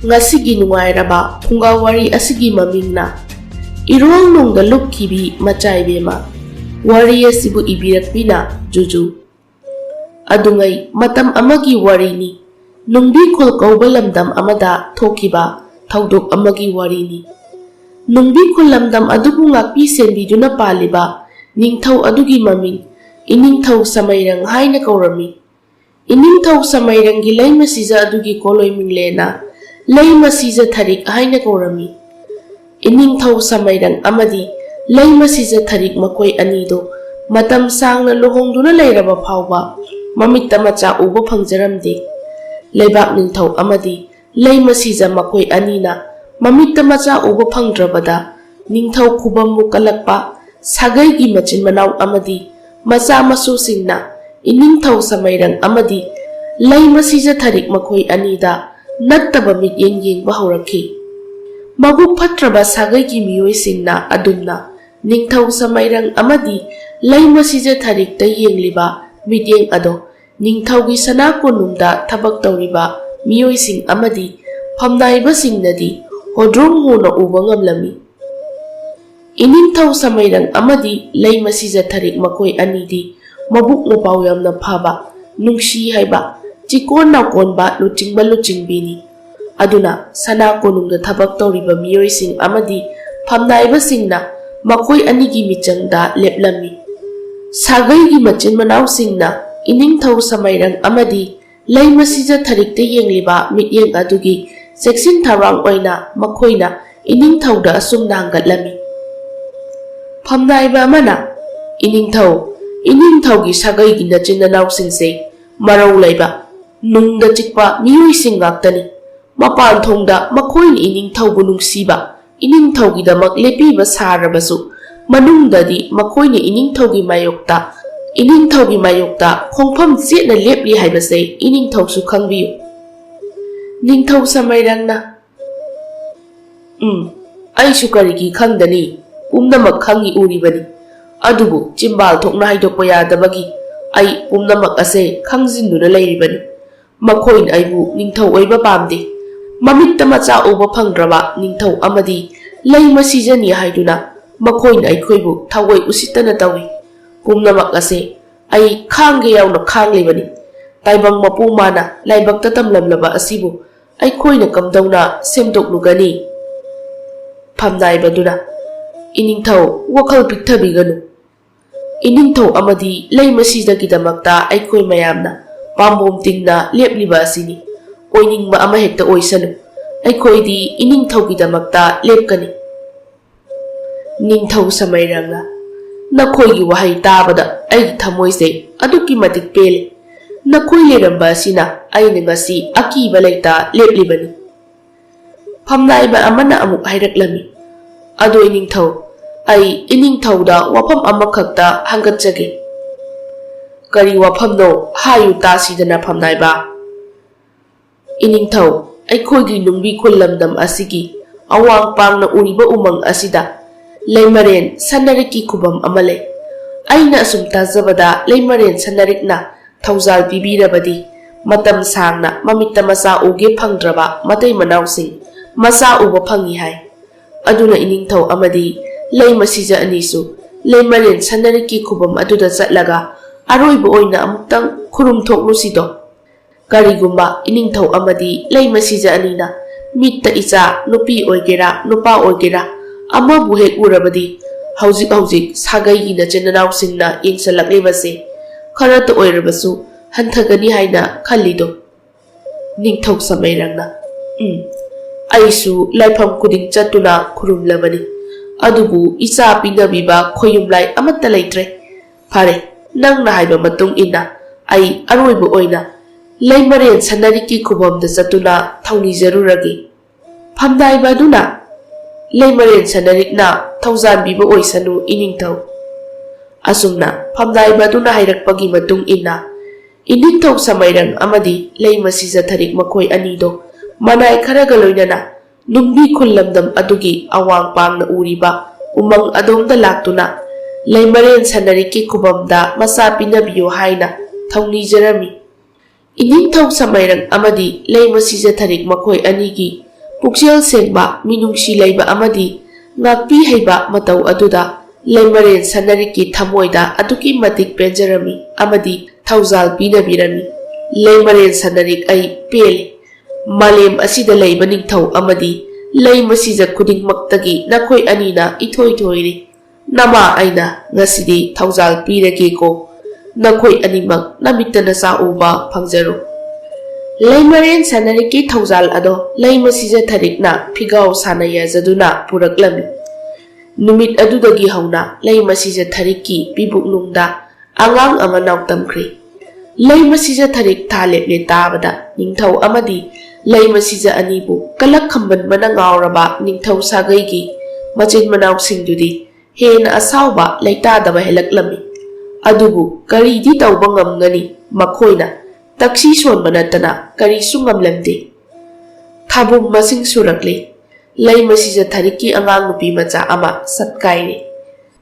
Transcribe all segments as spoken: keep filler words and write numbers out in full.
ꯉꯁꯤꯒꯤ ꯅꯨꯡꯉꯥꯏꯔꯕ ꯐꯨꯡꯒꯥ ꯋꯥꯔꯤ ꯑꯁꯤꯒꯤ ꯃꯃꯤꯡꯅ ꯏꯔꯣꯜ ꯅꯨꯡꯗ ꯂꯨꯞꯈꯤꯕꯤ ꯃꯆꯥ ꯏꯕꯦꯝꯃ꯫ ꯋꯥꯔꯤ ꯑꯁꯤꯕꯨ ꯏꯕꯤꯔꯛꯄꯤꯅ ꯖꯨꯖꯨ꯫ ꯑꯗꯨꯉꯩ ꯃꯇꯝ ꯑꯃꯒꯤ ꯋꯥꯔꯤꯅꯤ꯫ ꯅꯨꯡꯕꯤ ꯈꯨꯜ ꯀꯧꯕ ꯂꯝꯗꯝ ꯑꯃꯗ ꯊꯣꯛꯈꯤꯕ ꯊꯧꯗꯣꯛ ꯑꯃꯒꯤ ꯋꯥꯔꯤꯅꯤ꯫ ꯅꯨꯡꯕꯤ ꯈꯨꯜ ꯂꯝꯗꯝ ꯑꯗꯨꯕꯨ ꯉꯥꯛꯄꯤ ꯁꯦꯟꯕꯤꯗꯨꯅ ꯄꯥꯜꯂꯤꯕ ꯅꯤꯡꯊꯧ ꯑꯗꯨꯒꯤ ꯃꯃꯤꯡ ꯏꯅꯤꯡꯊꯧ ꯁꯃꯩꯔꯪ ꯍꯥꯏꯅ ꯀꯧꯔꯝꯃꯤ꯫ ꯏꯅꯤꯡꯊꯧ ꯁꯃꯩꯔꯪꯒꯤ ꯂꯩꯃ ꯁꯤꯖ ꯑꯗꯨꯒꯤ ꯀꯣꯂꯣꯏ ꯃꯤꯡꯂꯦꯅ ꯂꯩꯃ ꯁꯤꯖ ꯊꯔꯤꯛ ꯍꯥꯏꯅ ꯀꯧꯔꯝꯃꯤ꯫ ꯏꯅꯤꯡꯊꯧ ꯁꯃꯩꯔꯪ ꯑꯃꯗꯤ ꯂꯩꯃ ꯁꯤꯖ ꯊꯔꯤꯛ ꯃꯈꯣꯏ ꯑꯅꯤꯗꯨ ꯃꯇꯝ ꯁꯥꯡꯅ ꯂꯨꯍꯣꯡꯗꯨꯅ ꯂꯩꯔꯕ ꯐꯥꯎꯕ ꯃꯃꯤꯠꯇ ꯃꯆꯥ ꯎꯕ ꯐꯪꯖꯔꯝꯗꯦ꯫ ꯂꯩꯕꯥꯛ ꯅꯤꯡꯊꯧ ꯑꯃꯗꯤ ꯂꯩꯃ ꯁꯤꯖ ꯃꯈꯣꯏ ꯑꯅꯤꯅ ꯃꯃꯤꯠꯇ ꯃꯆꯥ ꯎꯕ ꯐꯪꯗ꯭ꯔꯕꯗ ꯅꯤꯡꯊꯧ ꯈꯨꯕꯝꯃꯨꯛ ꯀꯜꯂꯛꯄ ꯁꯥꯒꯩꯒꯤ ꯃꯆꯤꯟ ꯃꯅꯥꯎ ꯑꯃꯗꯤ ꯃꯆꯥ ꯃꯁꯨꯁꯤꯡꯅ ꯏꯅꯤꯡꯊꯧ ꯁꯃꯩꯔꯪ ꯑꯃꯗꯤ ꯂꯩꯃ ꯁꯤꯖ ꯊꯔꯤꯛ ꯃꯈꯣꯏ ꯑꯅꯤꯗ ꯅꯠꯇꯕ ꯃꯤꯠꯌꯦꯡ ꯌꯦꯡꯕ ꯍꯧꯔꯛꯈꯤ꯫ ꯃꯕꯨꯛ ꯐꯠꯇ꯭ꯔꯕ ꯁꯥꯒꯩꯒꯤ ꯃꯤꯑꯣꯏꯁꯤꯡꯅ ꯑꯗꯨꯝꯅ ꯅꯤꯡꯊꯧ ꯁꯃꯩꯔꯪ ꯑꯃꯗꯤ ꯂꯩꯃ ꯁꯤꯖ ꯊꯔꯤꯛꯇ ꯌꯦꯡꯂꯤꯕ ꯃꯤꯠꯌꯦꯡ ꯑꯗꯣ ꯅꯤꯡꯊꯧꯒꯤ ꯁꯅꯥ ꯀꯣꯅꯨꯡꯗ ꯊꯕꯛ ꯇꯧꯔꯤꯕ ꯃꯤꯑꯣꯏꯁꯤꯡ ꯑꯃꯗꯤ ꯐꯝꯅꯥꯏꯕꯁꯤꯡꯅꯗꯤ ꯍꯣꯗ꯭ꯔꯣꯡ ꯍꯣꯅ ꯎꯕ ꯉꯝꯂꯝꯃꯤ꯫ ꯏꯅꯤꯡꯊꯧ ꯁꯃꯩꯔꯪ ꯑꯃꯗꯤ ꯂꯩꯃ ꯁꯤꯖ ꯊꯔꯤꯛ ꯃꯈꯣꯏ ꯑꯅꯤꯗꯤ ꯃꯕꯨꯛ ꯃꯄꯥꯎ ꯌꯥꯝꯅ ꯐꯕ, ꯅꯨꯡꯁꯤ ꯍꯥꯏꯕ, ꯆꯤꯀꯣꯟ ꯅꯥꯀꯣꯟꯕ ꯂꯨꯆꯤꯡꯕ ꯂꯨꯆꯤꯡꯕꯤꯅꯤ꯫ ꯑꯗꯨꯅ ꯁꯅꯥ ꯀꯣꯅꯨꯡꯗ ꯊꯕꯛ ꯇꯧꯔꯤꯕ ꯃꯤꯑꯣꯏꯁꯤꯡ ꯑꯃꯗꯤ ꯐꯝꯅꯥꯏꯕꯁꯤꯡꯅ ꯃꯈꯣꯏ ꯑꯅꯤꯒꯤ ꯃꯤꯆꯪꯗ ꯂꯦꯞꯂꯝꯃꯤ꯫ ꯁꯥꯒꯩꯒꯤ ꯃꯆꯤꯟ ꯃꯅꯥꯎꯁꯤꯡꯅ ꯏꯅꯤꯡꯊꯧ ꯁꯃꯩꯔꯪ ꯑꯃꯗꯤ ꯂꯩꯃ ꯁꯤꯖ ꯊꯔꯤꯛꯇ ꯌꯦꯡꯂꯤꯕ ꯃꯤꯠꯌꯦꯡ ꯑꯗꯨꯒꯤ ꯆꯦꯛꯁꯤꯟ ꯊꯧꯔꯥꯡ ꯑꯣꯏꯅ ꯃꯈꯣꯏꯅ ꯏꯅꯤꯡꯊꯧꯗ ꯑꯁꯨꯝꯅ ꯍꯪꯒꯠꯂꯝꯃꯤ꯫ ꯐꯝꯅꯥꯏꯕ ꯑꯃꯅ, "ꯏꯅꯤꯡꯊꯧ, ꯏꯅꯤꯡꯊꯧꯒꯤ ꯁꯥꯒꯩꯒꯤ ꯅꯆꯤꯟ ꯅꯅꯥꯎꯁꯤꯡꯁꯦ ꯃꯔꯧ ꯂꯩꯕ, ꯅꯨꯡꯗ ꯆꯤꯛꯄ ꯃꯤꯑꯣꯏꯁꯤꯡ ꯉꯥꯛꯇꯅꯤ꯫ ꯃꯄꯥꯟ ꯊꯣꯡꯗ ꯃꯈꯣꯏꯅ ꯏꯅꯤꯡꯊꯧꯕꯨ ꯅꯨꯡꯁꯤꯕ, ꯏꯅꯤꯡꯊꯧꯒꯤꯗꯃꯛ ꯂꯦꯞꯄꯤꯕ ꯁꯥꯔꯕꯁꯨ, ꯃꯅꯨꯡꯗꯗꯤ ꯃꯈꯣꯏꯅ ꯏꯅꯤꯡꯊꯧꯒꯤ ꯃꯥꯌꯣꯛꯇ, ꯏꯅꯤꯡꯊꯧꯒꯤ ꯃꯥꯌꯣꯛꯇ ꯈꯣꯡꯐꯝ ꯆꯦꯠꯅ ꯂꯦꯞꯂꯤ ꯍꯥꯏꯕꯁꯦ ꯏꯅꯤꯡꯊꯧꯁꯨ ꯈꯪꯕꯤꯌꯨ꯫" ꯅꯤꯡꯊꯧ ꯁꯃꯩꯔꯪꯅ, "ꯎꯝ, ꯑꯩꯁꯨ ꯀꯔꯤꯒꯤ ꯈꯪꯗꯅꯤ? ꯄꯨꯝꯅꯃꯛ ꯈꯪꯏ ꯎꯔꯤꯕꯅꯤ꯫ ꯑꯗꯨꯕꯨ ꯆꯤꯝꯕꯥꯜ ꯊꯣꯛꯅ ꯍꯥꯏꯗꯣꯛꯄ ꯌꯥꯗꯕꯒꯤ ꯑꯩ ꯄꯨꯝꯅꯃꯛ ꯑꯁꯦ ꯈꯪꯖꯤꯟꯗꯨꯅ ꯂꯩꯔꯤꯕꯅꯤ꯫ ꯃꯈꯣꯏꯅ ꯑꯩꯕꯨ ꯅꯤꯡꯊꯧ ꯑꯣꯏꯕ ꯄꯥꯝꯗꯦ꯫ ꯃꯃꯤꯠꯇ ꯃꯆꯥ ꯎꯕ ꯐꯪꯗ꯭ꯔꯕ ꯅꯤꯡꯊꯧ ꯑꯃꯗꯤ ꯂꯩꯃ ꯁꯤꯖꯅꯤ ꯍꯥꯏꯗꯨꯅ ꯃꯈꯣꯏꯅ ꯑꯩꯈꯣꯏꯕꯨ ꯊꯑꯣꯏ ꯎꯁꯤꯠꯇꯅ ꯇꯧꯏ꯫ ꯄꯨꯝꯅꯃꯛ ꯑꯁꯦ ꯑꯩ ꯈꯥꯡꯒꯦ ꯌꯥꯎꯅ ꯈꯥꯡꯂꯤꯕꯅꯤ꯫ ꯇꯥꯏꯕꯪ ꯃꯄꯨ ꯃꯥꯅ ꯂꯥꯏꯕꯛꯇ ꯇꯝꯂꯝꯂꯕ ꯑꯁꯤꯕꯨ ꯑꯩꯈꯣꯏꯅ ꯀꯝꯗꯧꯅ ꯁꯦꯝꯗꯣꯛꯂꯨꯒꯅꯤ? ꯐꯝꯅꯥꯏꯕꯗꯨꯅ, "ꯏꯅꯤꯡꯊꯧ, ꯋꯥꯈꯜ ꯄꯤꯛꯊꯕꯤꯒꯅꯨ꯫ ꯏꯅꯤꯡꯊꯧ ꯑꯃꯗꯤ ꯂꯩꯃ ꯁꯤꯖꯒꯤꯗꯃꯛꯇ ꯑꯩꯈꯣꯏ ꯃꯌꯥꯝꯅ ꯄꯥꯝꯕꯣꯝ ꯇꯤꯡꯅ ꯂꯦꯞꯂꯤꯕ ꯑꯁꯤꯅꯤ꯫ ꯑꯣꯏꯅꯤꯡꯕ ꯑꯃꯍꯦꯛꯇ ꯑꯣꯏꯁꯅꯨ, ꯑꯩꯈꯣꯏꯗꯤ ꯏꯅꯤꯡꯊꯧꯒꯤꯗꯃꯛꯇ ꯂꯦꯞꯀꯅꯤ꯫" ꯅꯤꯡꯊꯧ ꯁꯃꯩꯔꯪꯅ, "ꯅꯈꯣꯏꯒꯤ ꯋꯥꯍꯩ ꯇꯥꯕꯗ ꯑꯩꯒꯤ ꯊꯃꯣꯏꯁꯦ ꯑꯗꯨꯛꯀꯤ ꯃꯇꯤꯛ ꯄꯦꯜꯂꯦ꯫ ꯅꯈꯣꯏ ꯂꯩꯔꯝꯕ ꯑꯁꯤꯅ ꯑꯩꯅ ꯉꯁꯤ ꯑꯀꯤꯕ ꯂꯩꯇ ꯂꯦꯞꯂꯤꯕꯅꯤ꯫" ꯐꯝꯅꯥꯏꯕ ꯑꯃꯅ ꯑꯃꯨꯛ ꯍꯥꯏꯔꯛꯂꯝꯃꯤ, "ꯑꯗꯣ ꯏꯅꯤꯡꯊꯧ, ꯑꯩ ꯏꯅꯤꯡꯊꯧꯗ ꯋꯥꯐꯝ ꯑꯃꯈꯛꯇ ꯍꯪꯒꯠꯆꯒꯦ꯫" "ꯀꯔꯤ ꯋꯥꯐꯝꯅꯣ? ꯍꯥꯏꯌꯨ ꯇꯥꯁꯤꯗꯅ, ꯐꯝꯅꯥꯏꯕ꯫" "ꯏꯅꯤꯡꯊꯧ, ꯑꯩꯈꯣꯏꯒꯤ ꯅꯨꯡꯕꯤ ꯈꯨꯜ ꯂꯝꯗꯝ ꯑꯁꯤꯒꯤ ꯑꯋꯥꯡ ꯄꯥꯡꯅ ꯎꯔꯤꯕ ꯎꯃꯪ ꯑꯁꯤꯗ ꯂꯩꯃꯔꯦꯟ ꯁꯅꯔꯤꯛꯀꯤ ꯈꯨꯕꯝ ꯑꯃ ꯂꯩ꯫ ꯑꯩꯅ ꯑꯁꯨꯝ ꯇꯥꯖꯕꯗ ꯂꯩꯃꯔꯦꯟ ꯁꯅꯔꯤꯛꯅ ꯊꯧꯖꯥꯜ ꯄꯤꯕꯤꯔꯕꯗꯤ ꯃꯇꯝ ꯁꯥꯡꯅ ꯃꯃꯤꯠꯇ ꯃꯆꯥ ꯎꯒꯦ ꯐꯪꯗ꯭ꯔꯕ ꯃꯇꯩ ꯃꯅꯥꯎꯁꯤꯡ ꯃꯆꯥ ꯎꯕ ꯐꯪꯏ ꯍꯥꯏ꯫ ꯑꯗꯨꯅ ꯏꯅꯤꯡꯊꯧ ꯑꯃꯗꯤ ꯂꯩꯃ ꯁꯤꯖ ꯑꯅꯤꯁꯨ ꯂꯩꯃꯔꯦꯟ ꯁꯅꯔꯤꯛꯀꯤ ꯈꯨꯕꯝ ꯑꯗꯨꯗ ꯆꯠꯂꯒ ꯑꯔꯣꯏꯕ ꯑꯣꯏꯅ ꯑꯃꯨꯛꯇꯪ ꯈꯨꯔꯨꯝ ꯊꯣꯛꯂꯨꯁꯤꯗꯣ꯫ ꯀꯔꯤꯒꯨꯝꯕ ꯏꯅꯤꯡꯊꯧ ꯑꯃꯗꯤ ꯂꯩꯃ ꯁꯤꯖ ꯑꯅꯤꯅ ꯃꯤꯠꯇ ꯏꯆꯥ ꯅꯨꯄꯤ ꯑꯣꯏꯒꯦꯔꯥ ꯅꯨꯄꯥ ꯑꯣꯏꯒꯦꯔꯥ ꯑꯃꯕꯨ ꯍꯦꯛ ꯎꯔꯕꯗꯤ ꯍꯧꯖꯤꯛ ꯍꯧꯖꯤꯛ ꯁꯥꯒꯩꯒꯤ ꯅꯆꯤꯟ ꯅꯅꯥꯎꯁꯤꯡꯅ ꯌꯦꯡꯁꯤꯜꯂꯛꯂꯤꯕꯁꯦ ꯈꯔꯇ ꯑꯣꯏꯔꯕꯁꯨ ꯍꯟꯊꯒꯅꯤ ꯍꯥꯏꯅ ꯈꯜꯂꯤꯗꯣ?" ꯅꯤꯡꯊꯧ ꯁꯃꯩꯔꯪꯅ, "ꯎꯝ, ꯑꯩꯁꯨ ꯂꯥꯏꯐꯝ ꯈꯨꯗꯤꯡ ꯆꯠꯇꯨꯅ ꯈꯨꯔꯨꯝꯂꯕꯅꯤ, ꯑꯗꯨꯕꯨ ꯏꯆꯥ ꯄꯤꯅꯕꯤꯕ ꯈꯣꯌꯨꯝꯂꯥꯏ ꯑꯃꯠꯇ ꯂꯩꯇ꯭ꯔꯦ꯫ ꯐꯔꯦ, ꯅꯪꯅ ꯍꯥꯏꯕ ꯃꯇꯨꯡ ꯏꯟꯅ ꯑꯩ ꯑꯔꯣꯏꯕ ꯑꯣꯏꯅ ꯂꯩꯃꯔꯦꯟ ꯁꯅꯔꯤꯛꯀꯤ ꯈꯨꯕꯝꯗ ꯆꯠꯇꯨꯅ ꯊꯧꯅꯤꯖꯔꯨꯔꯒꯦ꯫" ꯐꯝꯅꯥꯏꯕ ꯑꯗꯨꯅ, "ꯂꯩꯃꯔꯦꯟ ꯁꯅꯔꯤꯛꯅ ꯊꯧꯖꯥꯟꯕꯤꯕ ꯑꯣꯏꯁꯅꯨ, ꯏꯅꯤꯡꯊꯧ꯫" ꯑꯁꯨꯝꯅ ꯐꯝꯅꯥꯏꯕ ꯑꯗꯨꯅ ꯍꯥꯏꯔꯛꯄꯒꯤ ꯃꯇꯨꯡ ꯏꯟꯅ ꯏꯅꯤꯡꯊꯧ ꯁꯃꯩꯔꯪ ꯑꯃꯗꯤ ꯂꯩꯃ ꯁꯤꯖ ꯊꯔꯤꯛ ꯃꯈꯣꯏ ꯑꯅꯤꯗꯣ ꯃꯅꯥꯏ ꯈꯔꯒ ꯂꯣꯏꯅꯅ ꯅꯨꯡꯕꯤ ꯈꯨꯜ ꯂꯝꯗꯝ ꯑꯗꯨꯒꯤ ꯑꯋꯥꯡ ꯄꯥꯡꯅ ꯎꯔꯤꯕ ꯎꯃꯪ ꯑꯗꯣꯝꯗ ꯂꯥꯛꯇꯨꯅ ꯂꯩꯃꯔꯦꯟ ꯁꯅꯔꯤꯛꯀꯤ ꯈꯨꯕꯝꯗ ꯃꯆꯥ ꯄꯤꯅꯕꯤꯌꯨ ꯍꯥꯏꯅ ꯊꯧꯅꯤꯖꯔꯝꯃꯤ꯫ ꯏꯅꯤꯡꯊꯧ ꯁꯃꯥꯏꯔꯪ ꯑꯃꯗꯤ ꯂꯩꯃ ꯁꯤꯖꯊꯔꯤꯛ ꯃꯈꯣꯏ ꯑꯅꯤꯒꯤ ꯄꯨꯛꯆꯦꯜ ꯁꯦꯡꯕ, ꯃꯤꯅꯨꯡꯁꯤ ꯂꯩꯕ ꯑꯃꯗꯤ ꯉꯥꯛꯄꯤ ꯍꯩꯕ ꯃꯇꯧ ꯑꯗꯨꯗ ꯂꯩꯃꯔꯦꯟ ꯁꯅꯔꯤꯛꯀꯤ ꯊꯃꯣꯏꯗ ꯑꯗꯨꯛꯀꯤ ꯃꯇꯤꯛ ꯄꯦꯟꯖꯔꯝꯃꯤ ꯑꯃꯗꯤ ꯊꯧꯖꯥꯜ ꯄꯤꯅꯕꯤꯔꯝꯃꯤ꯫ "ꯂꯩꯃꯔꯦꯟ ꯁꯅꯔꯤꯛ, ꯑꯩ ꯄꯦꯜꯂꯦ꯫ ꯃꯥꯂꯦꯝ ꯑꯁꯤꯗ ꯂꯩꯕ ꯅꯤꯡꯊꯧ ꯑꯃꯗꯤ ꯂꯩꯃ ꯁꯤꯖ ꯈꯨꯗꯤꯡꯃꯛꯇꯒꯤ ꯅꯈꯣꯏ ꯑꯅꯤꯅ ꯏꯊꯣꯏ ꯊꯣꯏꯔꯤ꯫ ꯅꯃꯥ ꯑꯩꯅ ꯉꯁꯤꯗꯤ ꯊꯧꯖꯥꯜ ꯄꯤꯔꯒꯦꯀꯣ꯫ ꯅꯈꯣꯏ ꯑꯅꯤꯃꯛ ꯅꯃꯤꯠꯇ ꯅꯆꯥ ꯎꯕ ꯐꯪꯖꯔꯣ꯫" ꯂꯩꯃꯔꯦꯟ ꯁꯅꯔꯤꯛꯀꯤ ꯊꯧꯖꯥꯜ ꯑꯗꯣ ꯂꯩꯃ ꯁꯤꯖꯊꯔꯤꯛꯅ ꯐꯤꯒꯥꯎ ꯁꯥꯟꯅ ꯌꯥꯖꯗꯨꯅ ꯄꯨꯔꯛꯂꯝꯃꯤ꯫ ꯅꯨꯃꯤꯠ ꯑꯗꯨꯗꯒꯤ ꯍꯧꯅ ꯂꯩꯃ ꯁꯤꯖꯊꯔꯤꯛꯀꯤ ꯄꯤꯕꯨꯛꯅꯨꯡꯗ ꯑꯉꯥꯡ ꯑꯃ ꯅꯥꯎꯇꯝꯈ꯭ꯔꯦ꯫ ꯂꯩꯃ ꯁꯤꯖꯊꯔꯤꯛ ꯊꯥ ꯂꯦꯞꯂꯦ ꯇꯥꯕꯗ ꯅꯤꯡꯊꯧ ꯑꯃꯗꯤ ꯂꯩꯃ ꯁꯤꯖ ꯑꯅꯤꯕꯨ ꯀꯂꯛ ꯈꯝꯕꯟꯕꯅ ꯉꯥꯎꯔꯕ ꯅꯤꯡꯊꯧ ꯁꯥꯒꯩꯒꯤ ꯃꯆꯤꯟ ꯃꯅꯥꯎꯁꯤꯡꯗꯨꯗꯤ ꯍꯦꯟꯅ ꯑꯁꯥꯎꯕ ꯂꯩꯇꯥꯗꯕ ꯍꯦꯜꯂꯛꯂꯝꯃꯤ꯫ ꯑꯗꯨꯕꯨ ꯀꯔꯤꯗꯤ ꯇꯧꯕ ꯉꯝꯒꯅꯤ? ꯃꯈꯣꯏꯅ ꯇꯛꯁꯤ ꯁꯣꯟꯕ ꯅꯠꯇꯅ ꯀꯔꯤꯁꯨ ꯉꯝꯂꯝꯗꯦ꯫ ꯊꯥꯕꯨꯝ ꯃꯁꯤꯡ ꯁꯨꯔꯛꯂꯤ꯫ ꯂꯩꯃ ꯁꯤꯖꯊꯔꯤꯛꯀꯤ ꯑꯉꯥꯡ ꯅꯨꯄꯤ ꯃꯆꯥ ꯑꯃ ꯁꯛꯀꯥꯏꯔꯦ꯫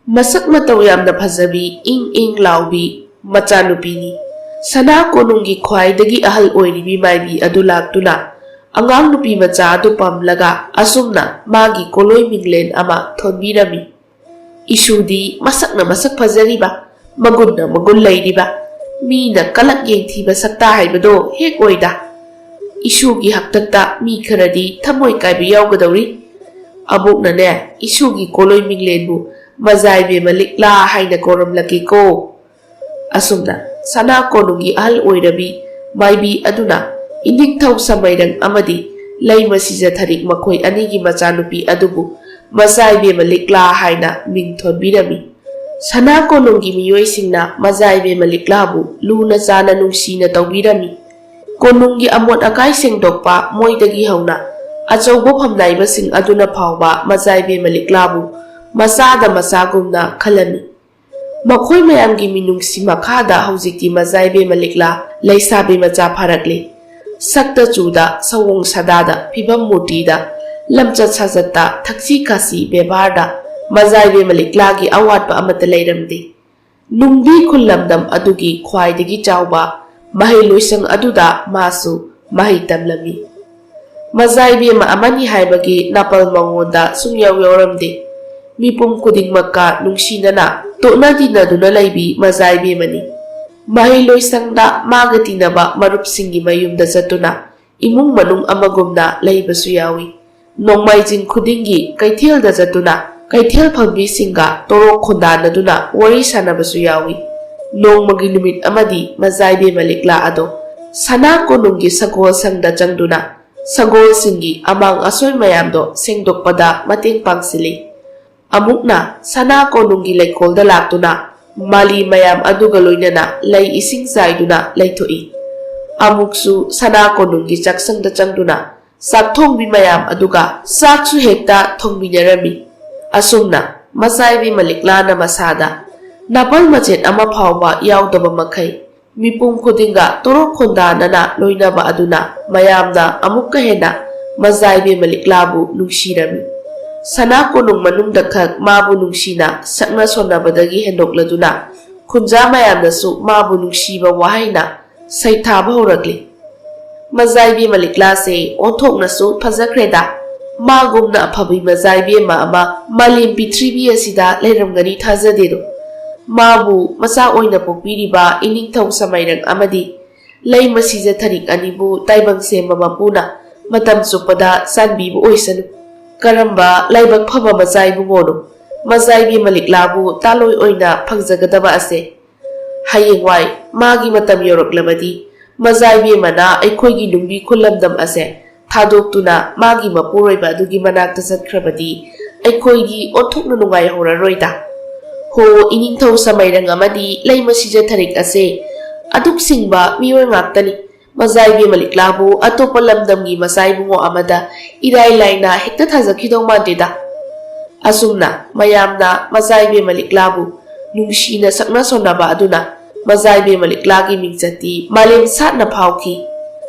ꯃꯁꯛ ꯃꯇꯧ ꯌꯥꯝꯅ ꯐꯖꯕꯤ, ꯏꯪ ꯏꯪ ꯂꯥꯎꯕꯤ ꯃꯆꯥꯅꯨꯄꯤꯅꯤ꯫ ꯁꯅꯥ ꯀꯣꯅꯨꯡꯒꯤ ꯈ꯭ꯋꯥꯏꯗꯒꯤ ꯑꯍꯜ ꯑꯣꯏꯔꯤꯕꯤ ꯃꯥꯏꯕꯤ ꯑꯗꯨ ꯂꯥꯛꯇꯨꯅ ꯑꯉꯥꯡ ꯅꯨꯄꯤ ꯃꯆꯥ ꯑꯗꯨ ꯄꯝꯂꯒ ꯑꯁꯨꯝꯅ ꯃꯥꯒꯤ ꯀꯣꯂꯣꯏ ꯃꯤꯡꯂꯦꯟ ꯑꯃ ꯊꯣꯟꯕꯤꯔꯝꯃꯤ꯫ "ꯏꯁꯨꯗꯤ ꯃꯁꯛꯅ ꯃꯁꯛ ꯐꯖꯔꯤꯕ, ꯃꯒꯨꯟꯅ ꯃꯒꯨꯟ ꯂꯩꯔꯤꯕ, ꯃꯤꯅ ꯀꯂꯛ ꯌꯦꯡꯊꯤꯕ ꯁꯛꯇ ꯍꯥꯏꯕꯗꯣ ꯍꯦꯛ ꯑꯣꯏꯗ꯫ ꯏꯁꯨꯒꯤ ꯍꯥꯛꯇꯛꯇ ꯃꯤ ꯈꯔꯗꯤ ꯊꯃꯣꯏ ꯀꯥꯏꯕ ꯌꯥꯎꯒꯗꯧꯔꯤ꯫ ꯑꯕꯣꯛꯅꯅꯦ, ꯏꯁꯨꯒꯤ ꯀꯣꯂꯣꯏ ꯃꯤꯡꯂꯦꯟꯕꯨ ꯃꯖꯥꯏꯕꯦꯝꯃ ꯂꯤꯛꯂꯥ ꯍꯥꯏꯅ ꯀꯧꯔꯝꯂꯒꯦꯀꯣ꯫" ꯑꯁꯨꯝꯅ ꯁꯅꯥ ꯀꯣꯅꯨꯡꯒꯤ ꯑꯍꯜ ꯑꯣꯏꯔꯕꯤ ꯃꯥꯏꯕꯤ ꯑꯗꯨꯅ ꯏꯅꯤꯡꯊꯧ ꯁꯃꯥꯏꯔꯪ ꯑꯃꯗꯤ ꯂꯩꯃ ꯁꯤꯖꯊꯔꯤꯛ ꯃꯈꯣꯏ ꯑꯅꯤꯒꯤ ꯃꯆꯥꯅꯨꯄꯤ ꯑꯗꯨꯕꯨ ꯃꯆꯥꯏꯕꯦꯝꯃ ꯂꯤꯛꯂꯥ ꯍꯥꯏꯅ ꯃꯤꯡ ꯊꯣꯟꯕꯤꯔꯝꯃꯤ꯫ ꯁꯅꯥ ꯀꯣꯅꯨꯡꯒꯤ ꯃꯤꯑꯣꯏꯁꯤꯡꯅ ꯃꯆꯥꯏꯕꯦꯝꯃ ꯂꯤꯛꯂꯥꯕꯨ ꯂꯨꯅ ꯆꯥꯅ ꯅꯨꯡꯁꯤꯅ ꯇꯧꯕꯤꯔꯝꯃꯤ꯫ ꯀꯣꯅꯨꯡꯒꯤ ꯑꯃꯣꯠ ꯑꯀꯥꯏ ꯁꯦꯡꯗꯣꯛꯄ ꯃꯣꯏꯗꯒꯤ ꯍꯧꯅ ꯑꯆꯧꯕ ꯐꯝꯅꯥꯏꯕꯁꯤꯡ ꯑꯗꯨꯅ ꯐꯥꯎꯕ ꯃꯆꯥꯏꯕꯦꯝꯃ ꯂꯤꯛꯂꯥꯕꯨ ꯃꯆꯥꯗ ꯃꯆꯥꯒꯨꯝꯅ ꯈꯜꯂꯝꯃꯤ꯫ ꯃꯈꯣꯏ ꯃꯌꯥꯝꯒꯤ ꯃꯤꯅꯨꯡꯁꯤ ꯃꯈꯥꯗ ꯍꯧꯖꯤꯛꯇꯤ ꯃꯆꯥꯏꯕꯦꯝꯃ ꯂꯤꯛꯂꯥ ꯂꯩꯁꯥꯕꯤ ꯃꯆꯥ ꯐꯥꯔꯛꯂꯤ꯫ ꯁꯛꯇ ꯆꯨꯗ, ꯁꯑꯣꯡ ꯁꯥꯗꯥꯗ, ꯐꯤꯕꯝ ꯃꯨꯔꯇꯤꯗ, ꯂꯝꯆꯠ ꯁꯥꯖꯠꯇ, ꯊꯛꯁꯤ ꯈꯥꯁꯤ ꯕꯦꯕꯥꯔꯗ ꯃꯆꯥꯏꯕꯦꯝꯃ ꯂꯤꯛꯂꯥꯒꯤ ꯑꯋꯥꯠꯄ ꯑꯃꯠꯇ ꯂꯩꯔꯝꯗꯦ꯫ ꯅꯨꯡꯕꯤ ꯈꯨꯜꯂꯝꯗꯝ ꯑꯗꯨꯒꯤ ꯈ꯭ꯋꯥꯏꯗꯒꯤ ꯆꯥꯎꯕ ꯃꯍꯩꯂꯣꯏꯁꯪ ꯑꯗꯨꯗ ꯃꯥꯁꯨ ꯃꯍꯩ ꯇꯝꯂꯝꯃꯤ꯫ ꯃꯖꯥꯏꯕꯦꯝꯃ ꯑꯃꯅꯤ ꯍꯥꯏꯕꯒꯤ ꯅꯥꯄꯜ ꯃꯉꯣꯟꯗ ꯁꯨꯡꯌꯥꯎ ꯌꯥꯎꯔꯝꯗꯦ꯫ ꯃꯤꯄꯨꯝ ꯈꯨꯗꯤꯡꯃꯛꯀ ꯅꯨꯡꯁꯤꯅꯅ ꯇꯣꯠꯅ ꯇꯤꯟꯅꯗꯨꯅ ꯂꯩꯕꯤ ꯃꯖꯥꯏꯕꯦꯝꯃꯅꯤ꯫ ꯃꯍꯩꯂꯣꯏꯁꯪꯗ ꯃꯥꯒ ꯇꯤꯟꯅꯕ ꯃꯔꯨꯞꯁꯤꯡꯒꯤ ꯃꯌꯨꯝꯗ ꯆꯠꯇꯨꯅ ꯏꯃꯨꯡ ꯃꯅꯨꯡ ꯑꯃꯒꯨꯝꯅ ꯂꯩꯕꯁꯨ ꯌꯥꯎꯏ꯫ ꯅꯣꯡꯃꯥꯏꯖꯤꯡ ꯈꯨꯗꯤꯡꯒꯤ ꯀꯩꯊꯦꯜꯗ ꯆꯠꯇꯨꯅ ꯀꯩꯊꯦꯜ ꯐꯝꯕꯤꯁꯤꯡꯒ ꯇꯣꯔꯣꯛ ꯈꯨꯟꯗꯥꯅꯗꯨꯅ ꯋꯥꯔꯤ ꯁꯥꯟꯅꯕꯁꯨ ꯌꯥꯎꯏ꯫ ꯅꯣꯡꯃꯒꯤ ꯅꯨꯃꯤꯠ ꯑꯃꯗꯤ ꯃꯖꯥꯏꯕꯦꯝꯃ ꯂꯤꯛꯂꯥ ꯑꯗꯣ ꯁꯅꯥ ꯀꯣꯅꯨꯡꯒꯤ ꯁꯒꯣꯜ ꯁꯪꯗ ꯆꯪꯗꯨꯅ ꯁꯒꯣꯜꯁꯤꯡꯒꯤ ꯑꯃꯥꯡ ꯑꯁꯣꯏ ꯃꯌꯥꯝꯗꯣ ꯁꯦꯡꯗꯣꯛꯄꯗ ꯃꯇꯦꯡ ꯄꯥꯡꯁꯤꯜꯂꯤ꯫ ꯑꯃꯨꯛꯅ ꯁꯅꯥ ꯀꯣꯅꯨꯡꯒꯤ ꯂꯩꯀꯣꯜꯗ ꯂꯥꯛꯇꯨꯅ ꯃꯥꯂꯤ ꯃꯌꯥꯝ ꯑꯗꯨꯒ ꯂꯣꯏꯅꯅ ꯂꯩ ꯏꯁꯤꯡ ꯆꯥꯏꯗꯨꯅ ꯂꯩꯊꯣꯛꯏ꯫ ꯑꯃꯨꯛꯁꯨ ꯁꯅꯥ ꯀꯣꯅꯨꯡꯒꯤ ꯆꯥꯛꯁꯪꯗ ꯆꯪꯗꯨꯅ ꯆꯥꯛꯊꯣꯡꯕꯤ ꯃꯌꯥꯝ ꯑꯗꯨꯒ ꯆꯥꯛꯁꯨ ꯍꯦꯛꯇ ꯊꯣꯡꯃꯤꯟꯅꯔꯝꯃꯤ꯫ ꯑꯁꯨꯝꯅ ꯃꯆꯥꯏꯕꯤ ꯃꯂꯤꯛꯂꯥꯅ ꯃꯁꯥꯗ ꯅꯥꯄꯜ ꯃꯆꯦꯠ ꯑꯃ ꯐꯥꯎꯕ ꯌꯥꯎꯗꯕ ꯃꯈꯩ ꯃꯤꯄꯨꯝ ꯈꯨꯗꯤꯡꯒ ꯇꯣꯔꯣꯛ ꯈꯣꯟꯗꯥꯅꯅ ꯂꯣꯏꯅꯕ ꯑꯗꯨꯅ ꯃꯌꯥꯝꯅ ꯑꯃꯨꯛꯀ ꯍꯦꯟꯅ ꯃꯖꯥꯏꯕꯤ ꯃꯂꯤꯛꯂꯥꯕꯨ ꯅꯨꯡꯁꯤꯔꯝꯃꯤ꯫ ꯁꯅꯥ ꯀꯣꯅꯨꯡ ꯃꯅꯨꯡꯗ ꯈꯛ ꯃꯥꯕꯨ ꯅꯨꯡꯁꯤꯅ ꯁꯛꯅ ꯁꯣꯟꯅꯕꯗꯒꯤ ꯍꯦꯟꯗꯣꯛꯂꯗꯨꯅ ꯈꯨꯟꯖꯥ ꯃꯌꯥꯝꯅꯁꯨ ꯃꯥꯕꯨ ꯅꯨꯡꯁꯤꯕ ꯋꯥꯍꯩꯅ ꯁꯩꯊꯥꯕ ꯍꯧꯔꯛꯂꯤ꯫ ꯃꯖꯥꯏꯕꯤ ꯃꯂꯤꯛꯂꯥꯁꯦ ꯑꯣꯟꯊꯣꯛꯅꯁꯨ ꯐꯖꯈ꯭ꯔꯦꯗ꯫ ꯃꯥꯒꯨꯝꯅ ꯑꯐꯕꯤ ꯃꯖꯥꯏꯕꯤ ꯑꯃ ꯑꯃ ꯃꯥꯂꯦꯝ ꯄꯤꯊ꯭ꯔꯤꯕꯤ ꯑꯁꯤꯗ ꯂꯩꯔꯝꯒꯅꯤ ꯊꯥꯖꯗꯦꯗꯣ꯫ ꯃꯥꯕꯨ ꯃꯆꯥ ꯑꯣꯏꯅ ꯄꯣꯛꯄꯤꯔꯤꯕ ꯏꯅꯤꯡꯊꯧ ꯁꯃꯥꯏꯔꯪ ꯑꯃꯗꯤ ꯂꯩꯃ ꯁꯤꯖꯊꯔꯤꯛ ꯑꯅꯤꯕꯨ ꯇꯥꯏꯕꯪ ꯁꯦꯝꯕ ꯃꯄꯨꯅ ꯃꯇꯝ ꯆꯨꯞꯄꯗ ꯆꯥꯟꯕꯤꯕ ꯑꯣꯏꯁꯅꯨ꯫ ꯀꯔꯝꯕ ꯂꯥꯏꯕꯛ ꯐꯕ ꯃꯆꯥ ꯏꯕꯨꯡꯉꯣꯅꯣ? ꯃꯆꯥ ꯏꯕꯦꯝꯃ ꯂꯤꯛꯂꯥꯕꯨ ꯇꯥꯂꯣꯏ ꯑꯣꯏꯅ ꯐꯪꯖꯒꯗꯕ ꯑꯁꯦ꯫ ꯍꯌꯦꯡꯋꯥꯏ ꯃꯥꯒꯤ ꯃꯇꯝ ꯌꯧꯔꯛꯂꯕꯗꯤ ꯃꯆꯥ ꯏꯕꯦꯝꯃꯅ ꯑꯩꯈꯣꯏꯒꯤ ꯅꯨꯡꯕꯤ ꯈꯨꯜꯂꯝꯗꯝ ꯑꯁꯦ ꯊꯥꯗꯣꯛꯇꯨꯅ ꯃꯥꯒꯤ ꯃꯄꯨꯔꯣꯏꯕ ꯑꯗꯨꯒꯤ ꯃꯅꯥꯛꯇ ꯆꯠꯈ꯭ꯔꯕꯗꯤ ꯑꯩꯈꯣꯏꯗꯤ ꯑꯣꯟꯊꯣꯛꯅ ꯅꯨꯡꯉꯥꯏꯍꯧꯔꯔꯣꯏꯗ꯫ ꯍꯣ, ꯏꯅꯤꯡꯊꯧ ꯁꯃꯥꯏꯔꯪ ꯑꯃꯗꯤ ꯂꯩꯃ ꯁꯤꯖꯊꯔꯤꯛ ꯑꯁꯦ ꯑꯗꯨꯛ ꯁꯤꯡꯕ ꯃꯤꯑꯣꯏ ꯉꯥꯛꯇꯅꯤ꯫ ꯃꯖꯥꯏꯕꯤ ꯃꯂꯤꯛꯂꯥꯕꯨ ꯑꯇꯣꯞꯄ ꯂꯝꯗꯝꯒꯤ ꯃꯆꯥ ꯏꯕꯨꯡꯉꯣ ꯑꯃꯗ ꯏꯔꯥꯏ ꯂꯥꯏꯅ ꯍꯦꯛꯇ ꯊꯥꯖꯈꯤꯗꯧ ꯃꯥꯟꯗꯦꯗ꯫ ꯑꯁꯨꯝꯅ ꯃꯌꯥꯝꯅ ꯃꯖꯥꯏꯕꯤ ꯃꯂꯤꯛꯂꯥꯕꯨ ꯅꯨꯡꯁꯤꯅ ꯁꯛꯅ ꯁꯣꯟꯅꯕ ꯑꯗꯨꯅ ꯃꯖꯥꯏꯕꯤ ꯃꯂꯤꯛꯂꯥꯒꯤ ꯃꯤꯡꯆꯠꯇꯤ ꯃꯥꯂꯦꯝ ꯁꯥꯠꯅ ꯐꯥꯎꯈꯤ꯫